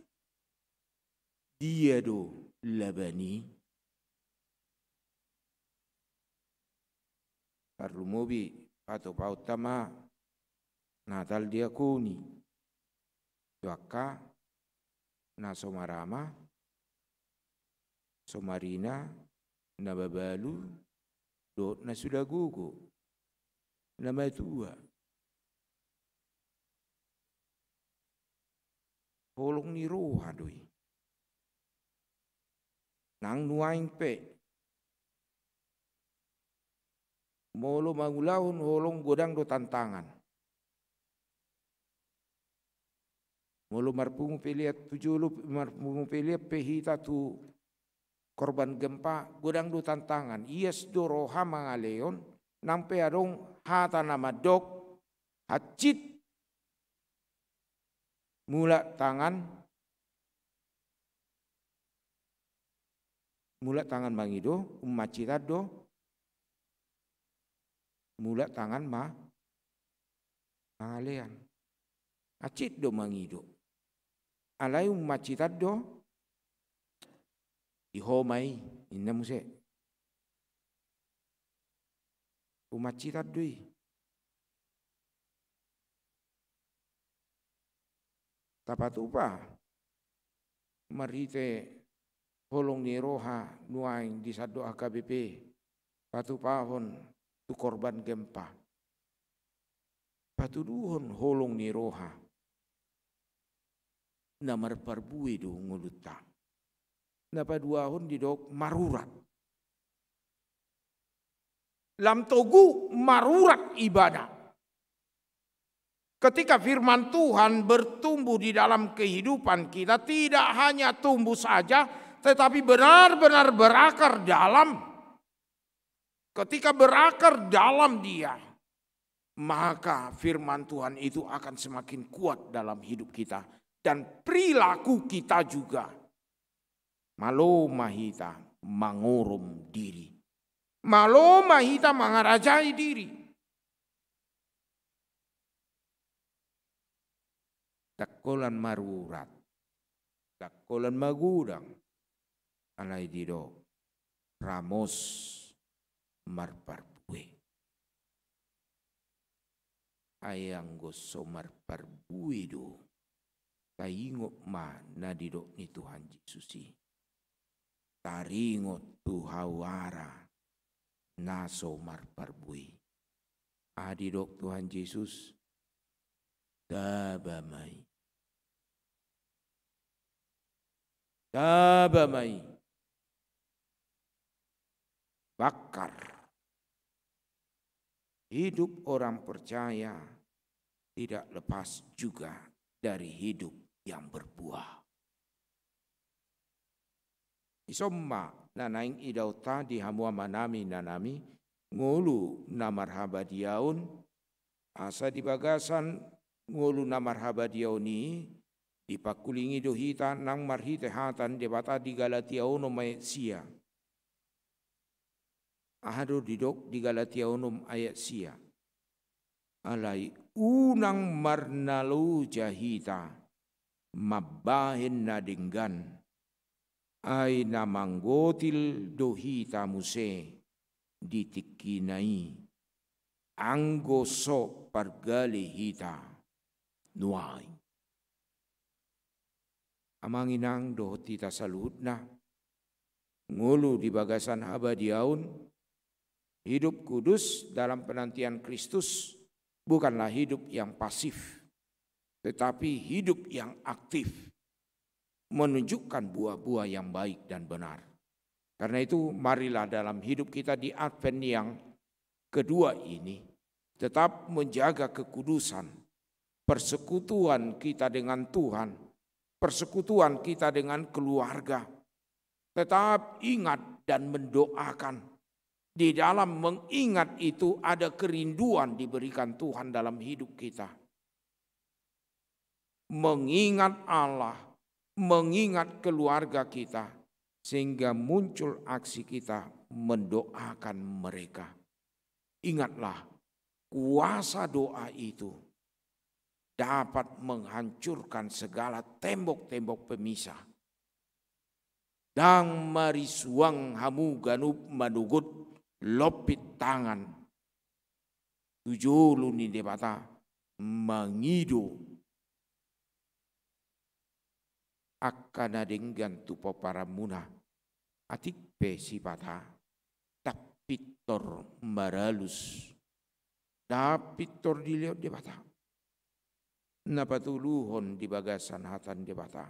dia do laba ni? Parlumobi, patupaonta ma na taldiakoni tu angka na so marama, so marina, na mabalu, dohot na suda gogo, na matua. Holong ni roha do i. Nang nuaeng pe, molo mangulahon holong godang do tantangan. Molo marpungu pelean tu jolo, marpungu pelean pe hita tu korban gempa, godang do tantangan. Ias do roha mangalehon, nang pe adong hata na mandok, hansit, mulak tangan, mulak tangan mangido, umhansitan do, mulak tangan ma-, mangalean. Hansit do mangido. Alai umhansitan do, di ho ma i, ninna muse. Umhansitan do i. Tapatupa marhite holong ni roha nuaeng di sandok H K B P, patupahon tu korban gempa. Patuduhon holong ni roha. Na marparbue do ngolunta. Na paduahon didok marurat. Lam togu marurat ibana. Ketika firman Tuhan bertumbuh di dalam kehidupan kita, tidak hanya tumbuh saja, tetapi benar-benar berakar dalam. Ketika berakar dalam dia, maka firman Tuhan itu akan semakin kuat dalam hidup kita dan perilaku kita juga. Malo ma hita mangorom diri. Malo ma hita mangarajai diri. Ndang holan marurat, ndang holan magodang, alai didok ramos marparbue. Ai anggo so marparbue do, taingot ma na didok ni Tuhan Jesus i. Taringot tu hawara na so marparbue. Aha didok Tuhan Jesus? Taba ma i. Taba ma i. Bakar. Hidup orang percaya tidak lepas juga dari hidup yang berbuah. Ison ma na naeng idaonta di hamu amanami inanami, ngolu na marhabadiaon, asa di bagasan ngolu na marhabadiaon i, dipangkulingi do hita nang marhite hata ni Debata di Galatia onom ayat sia. Aha do didok di Galatia onom ayat sia? Alai unang marnaloja hita mambahen na denggan, ai na manggotil do hita muse di tingkina i, anggo so pargale hita nuaeng. Amang inang dohot hita saluhutna, ngolu di bagasan habadiaon, hidup kudus dalam penantian Kristus bukanlah hidup yang pasif, tetapi hidup yang aktif, menunjukkan buah-buah yang baik dan benar. Karena itu, marilah dalam hidup kita di Advent yang kedua ini, tetap menjaga kekudusan, persekutuan kita dengan Tuhan, persekutuan kita dengan keluarga. Tetap ingat dan mendoakan. Di dalam mengingat itu ada kerinduan diberikan Tuhan dalam hidup kita. Mengingat Allah, mengingat keluarga kita, sehingga muncul aksi kita mendoakan mereka. Ingatlah, kuasa doa itu dapat menghancurkan segala tembok-tembok pemisah. Ndang marisuang hamu ganup manogot lompit tangan tu jolo ni Debata, mangido angka na denggan tu pomparanmuna. Atik pe sipata, ndang pintor maralus, ndang pintor dilehon Debata na patuluhon di bagasan hata ni Debata.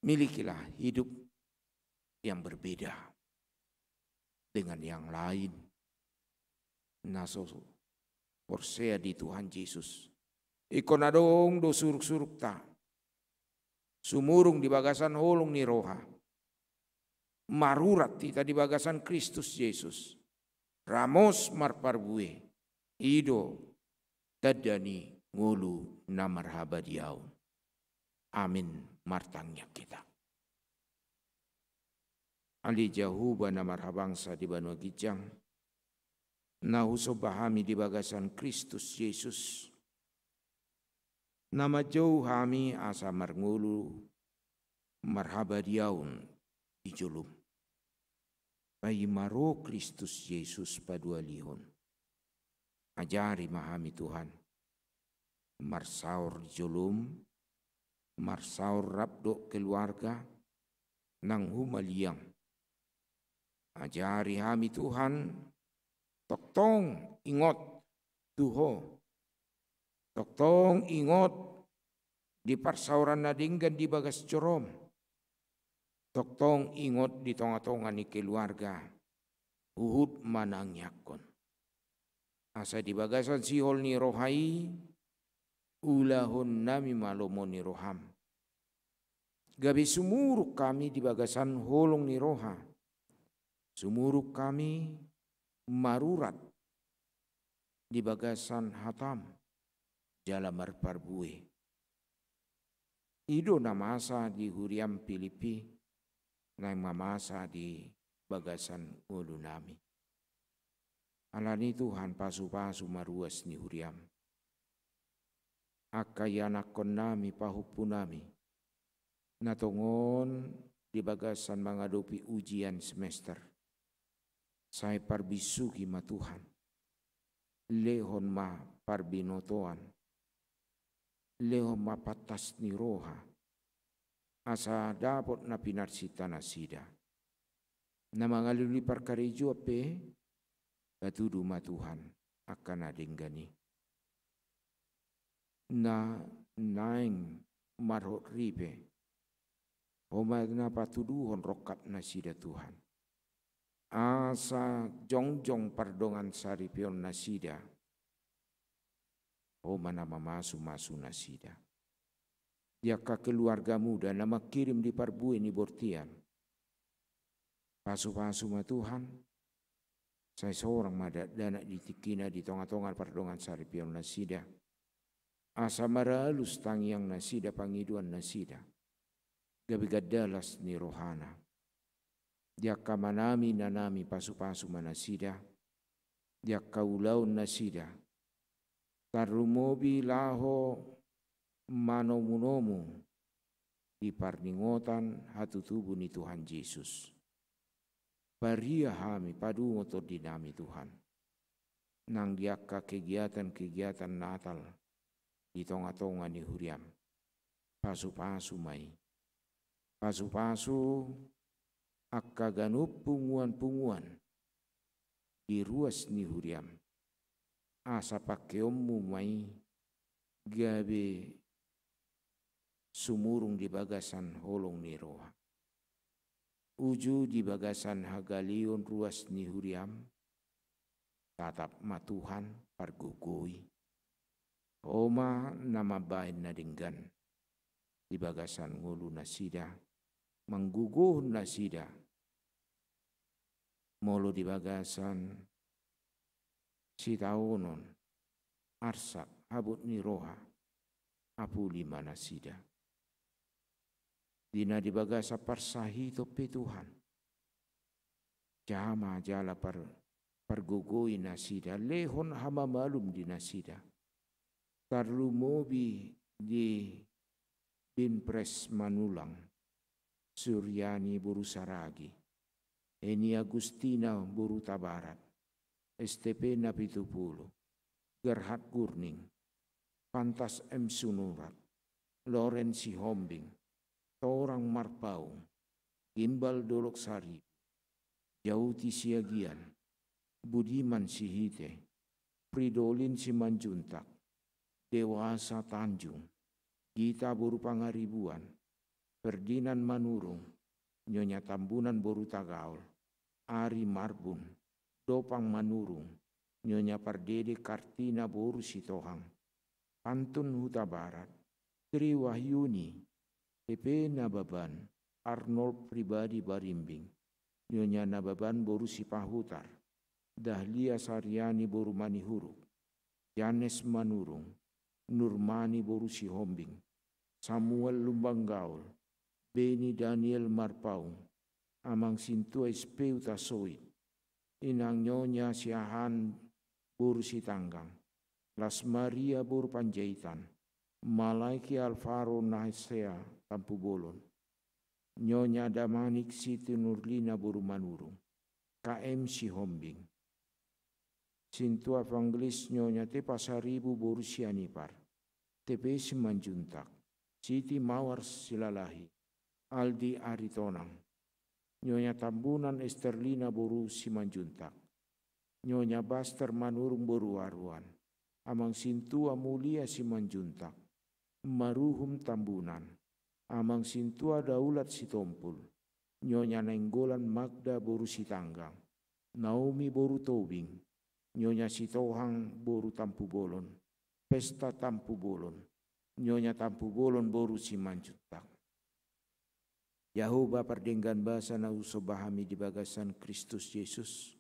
Milikilah hidup yang berbeda dengan yang lain na so porsea di Tuhan Jesus. Ingkon adong do suruk-surukta sumurung di bagasan holong ni roha. Marurat hita di bagasan Kristus Jesus, ramos marparbue. I do tanda ni ngolu na marhabadiaon. Amin. Martangiang hita. Ale Jahowa na marhabangsa di banua ginjang, na husomba hami di bagasan Kristus Jesus, na manjou hami asa marngolu marhabadiaon di jolom. Paima ro Kristus Jesus padualihon. Ajari ma hami Tuhan, marsaor di jolom, marsaor rap dohot keluarga, nang humaliang. Ajari hami Tuhan, tongtong ingot tu Ho. Tongtong ingot di parsaoran na denggan di bagas jorom. Tongtong ingot di tonga-tonga ni keluarga, huhut manangiangkon. Asa di bagasan sihol ni roha i, ulahon nami ma lomo ni roham. Gabe sumurung hami di bagasan holong ni roha. Sumurung hami marurat di bagasan hatam jala marparbue. I do na masa di huriam Pilippi, naeng ma masa di bagasan ngolu nami. Alani Tuhan, pasu-pasu ma ruas ni huriam. Angka ianakkon nami, pahompu nami, na tongon di bagasan mangadopi ujian semester. Sai parbisuhi ma Tuhan. Lehon ma parbinotoan. Lehon ma pantas ni roha. Asa dapot na pinarsinta nasida. Na mangalului parkarejoan pe, patudu ma Tuhan angka na denggan i. Na naeng marhot ripe, Ho ma na patuduhon rongkap nasida Tuhan. Asa jongjong pardongan saripeon nasida. Ho ma na mamasu-masu nasida. Di angka keluarga muda na mangkirim di parbue ni bortian. Pasu-pasu ma Tuhan, sai sorang ma dakdanak di tingkina di tonga-tonga pardongan saripeon nasida. Asa maralus tangiang nasida, pangidoan nasida. Gabe gandalas ni rohana. Di angka amanami, inanami, pasu-pasu ma nasida. Di angka ulaon nasida. Tarlumobi laho manomu-nomu di parningotan hatutubu ni Tuhan Jesus. Paria hami, padungo tondinami Tuhan. Nang di angka kegiatan-kegiatan Natal di tonga-tonga ni huriam. Pasu-pasu ma i. Pasu-pasu angka ganup punguan-punguan di ruas ni huriam. Asa pangkeonmu ma i gabe sumurung di bagasan holong ni roha. Uju di bagasan hagaleon ruas ni huriam, tatap ma Tuhan pargogoi. Ho ma na mambahen na denggan di bagasan ngolu nasida, manggogohon nasida. Molo di bagasan sitaonon, arsak, habot ni roha, apuli ma nasida. Di na di bagasan parsahiton pe Tuhan. Jaha ma jala par-, pargogoi nasida, lehon hamamalum di nasida. Tarlumobi di Binpres Manulang, Suryani boru Saragi, Eni Agustina boru Tabarat, S T P Napitupulu, Gerhard Gurning, Pantas M Sinurat, Loren Sihombing, Torang Marpaung, Gimbal Dolok Saribu, Jauti Siagian, Budiman Sihite, Fridolin Simanjuntak, Dewasa Tanjung, Gita boru Pangaribuan, Ferdinand Manurung, Nyonya Tambunan boru Tagaol, Ari Marbun, Dopang Manurung, Nyonya Pardede Kartina boru Sitohang, Pantun Hutabarat, Tri Wahyuni, T P Nababan, Arnold Pribadi Barimbing, Nyonya Nababan boru Sipahutar, Dahlia Sariani boru Manihuruk, Janes Manurung, Nurmani boru Sihombing, Samuel Lumban Gaol, Beni Daniel Marpaung, Amang Sintua S P Hutasoit, Inang Nyonya Siahaan boru Sitanggang, Las Maria boru Panjaitan, Malaiki Alvaro Nasea Tampubolon, Nyonya Damanik Siti Nurlina boru Manurung, K M Sihombing, Sintua Evangelis Nyonya T Pasaribu boru Sianipar, T P Simanjuntak, Siti Mawar Silalahi, Aldi Aritonang, Nyonya Tambunan Esterlina boru Simanjuntak, Nyonya Baster Manurung boru Aruan, Amang Sintua Mulia Simanjuntak, Maruhum Tambunan, Amang Sintua Daulat Sitompul, Nyonya Nainggolan Magda boru Sitanggang, Naomi boru Tobing, Nyonya Sitohang boru Tampubolon, Pesta Tampubolon, Nyonya Tampubolon boru Simanjuntak. Jahowa pardenggan basa na husomba hami di bagasan Kristus Jesus,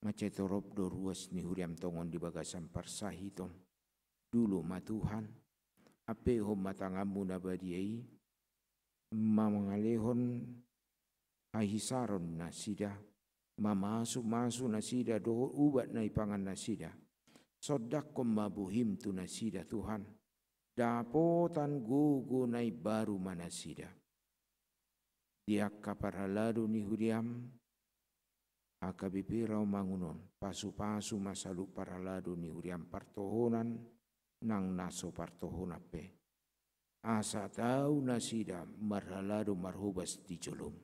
mansai torop do ruas ni huriam tongon di bagasan parsahiton. Dulu ma Tuhan, ampehon ma tanganmu na badia i, mangalehon hahisaron nasida, mamasumasu nasida dohot ubat na ipangan nasida. Sondanghon ma bohim tu nasida Tuhan, dapotan gogo na imbaru ma nasida. Di angka parhalado ni huriam, H K B P Rawamangun on, pasupasu ma saluhut parhalado ni huriam partohonan nang na so partohonan pe. Asa tau nasida marhalado marhobas di jolom.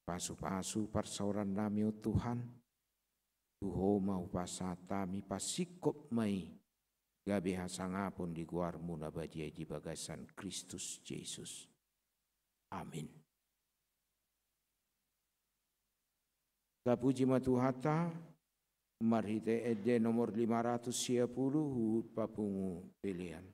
Pasupasu parsaorannami on Tuhan, tu Ho ma hupasahat hami, pasingkop ma i gabe hasangapon di goarmu na badia i di bagasan Kristus Jesus. Amin. Tapuji ma Tuhanta, marhite ende nomor lima ratus sia pulu huhut papungu pelean.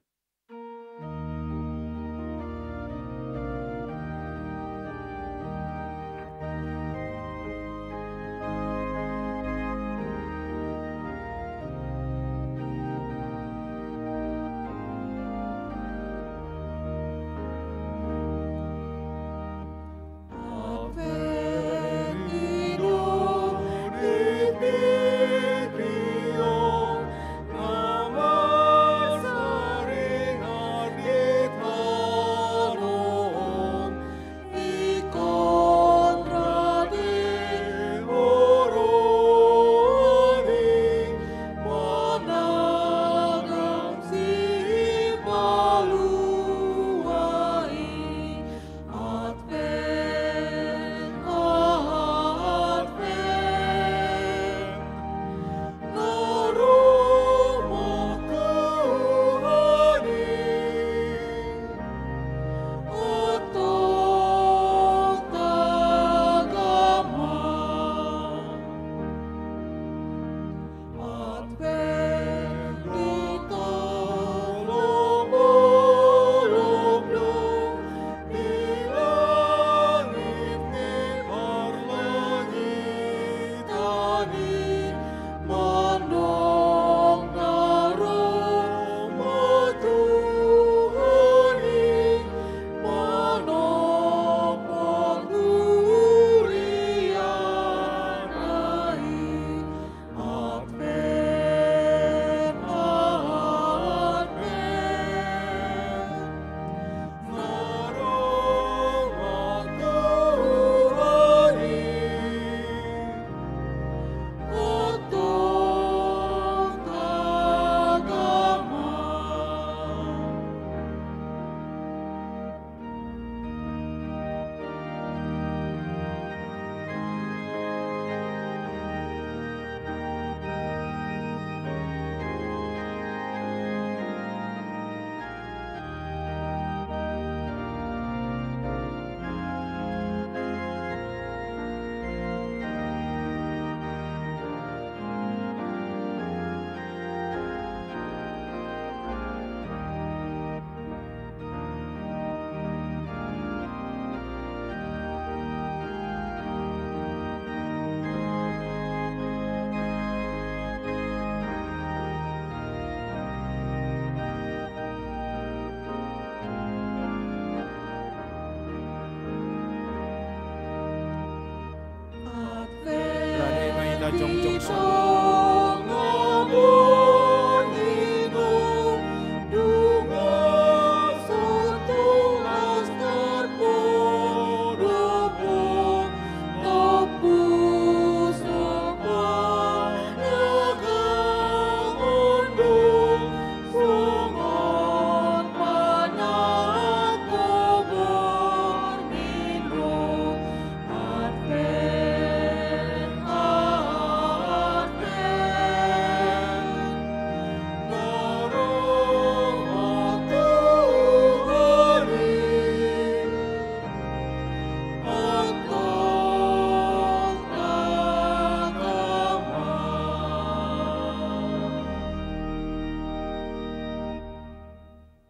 Jongjong songon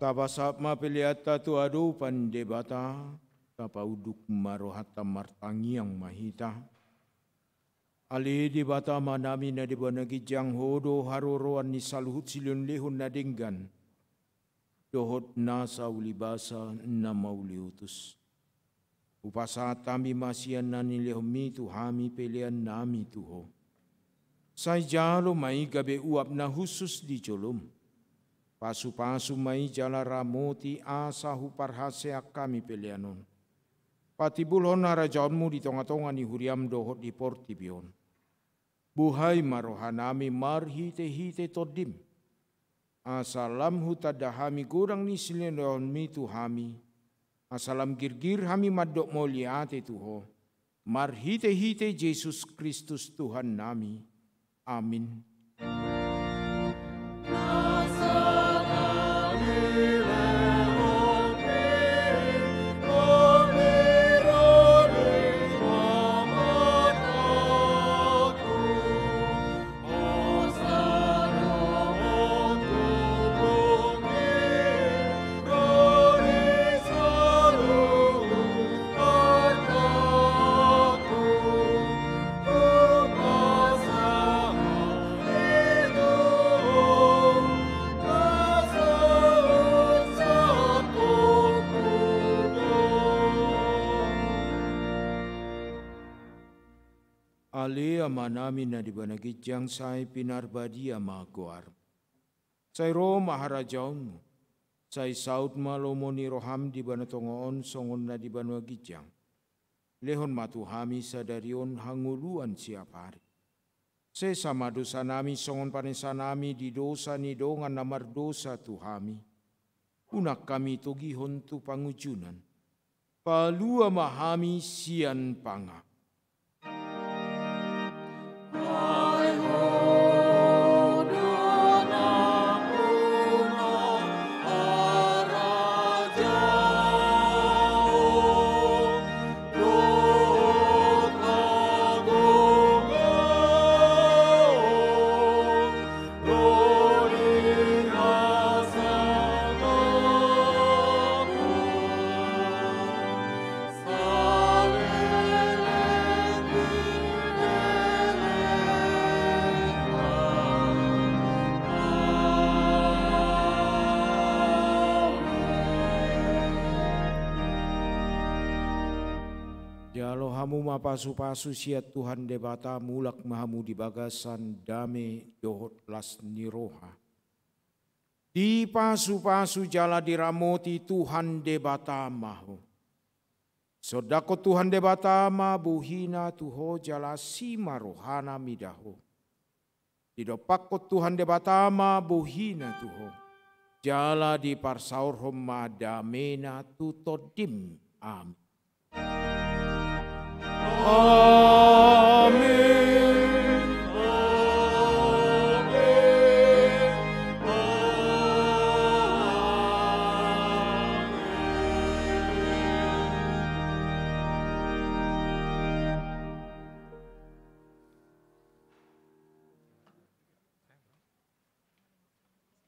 Tapasahat ma peleanta tu adopan Debata, tapaunduk ma rohanta, martangiang ma hita. Ale Debata Amanami na di banua ginjang, Ho do haroroan ni saluhut silehonlehon na denggan dohot nasa ulibasa na mauliutus. Hupasahat hami ma sian na nilehonMi tu hami peleannami tu Ho. Sai jalo ma i gabe uap na hushus di joloM. Pasupasu ma i jala ramoti asa huparhaseang hami pelean on. Patimbulhon harajaonMu di tongatonga ni huriaM dohot di portibi on. Buhai ma rohanami marhitehite TondiM, asa lam hutanda hami godang ni silehonLehonMi tu hami, asa lam girgir hami mandok mauliate tu Ho, marhitehite Jesus Kristus Tuhannami. Amin. Ale Amanami na di banua ginjang, sai pinarbadia ma goarMu. Sai ro ma harajaonMu. Sai saut ma lomo ni rohaM di banua tonga on songon na di banua ginjang. Lehon ma tu hami sadari on hangoluan siapari. Sesa ma dosanami songon panesanami di dosa ni dongan na mardosa tu hami. Unang hami togihon tu pangunjunan. Palua ma hami sian pangago. Jalo hamu ma pasupasu sian Tuhan Debata, mulak ma hamu di bagasan dame dohot las ni roha. Dipasupasu jala diramoti Tuhan Debata ma ho. Sondanghon Tuhan Debata ma bohiNa tu ho jala asi ma rohaNa mida ho. Didompakhon Tuhan Debata ma bohiNa tu ho, jala diparsaorhon ma dameNa tu tondim. Amin. Amin. Amin.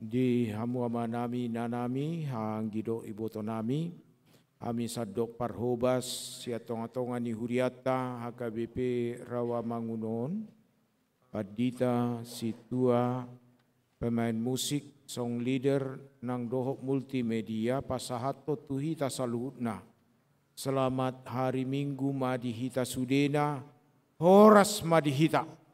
Di hamu amanami, inanami, anggi dohot ibotonami, hami sandok parhobas sian tongatonga ni hurianta H K B P Rawamangun on, pandita, sintua, pemain musik, song leader, nang dohot multimedia, pasahathon tu hita saluhutna. Selamat hari Minggu ma di hita sudena, horas ma di hita.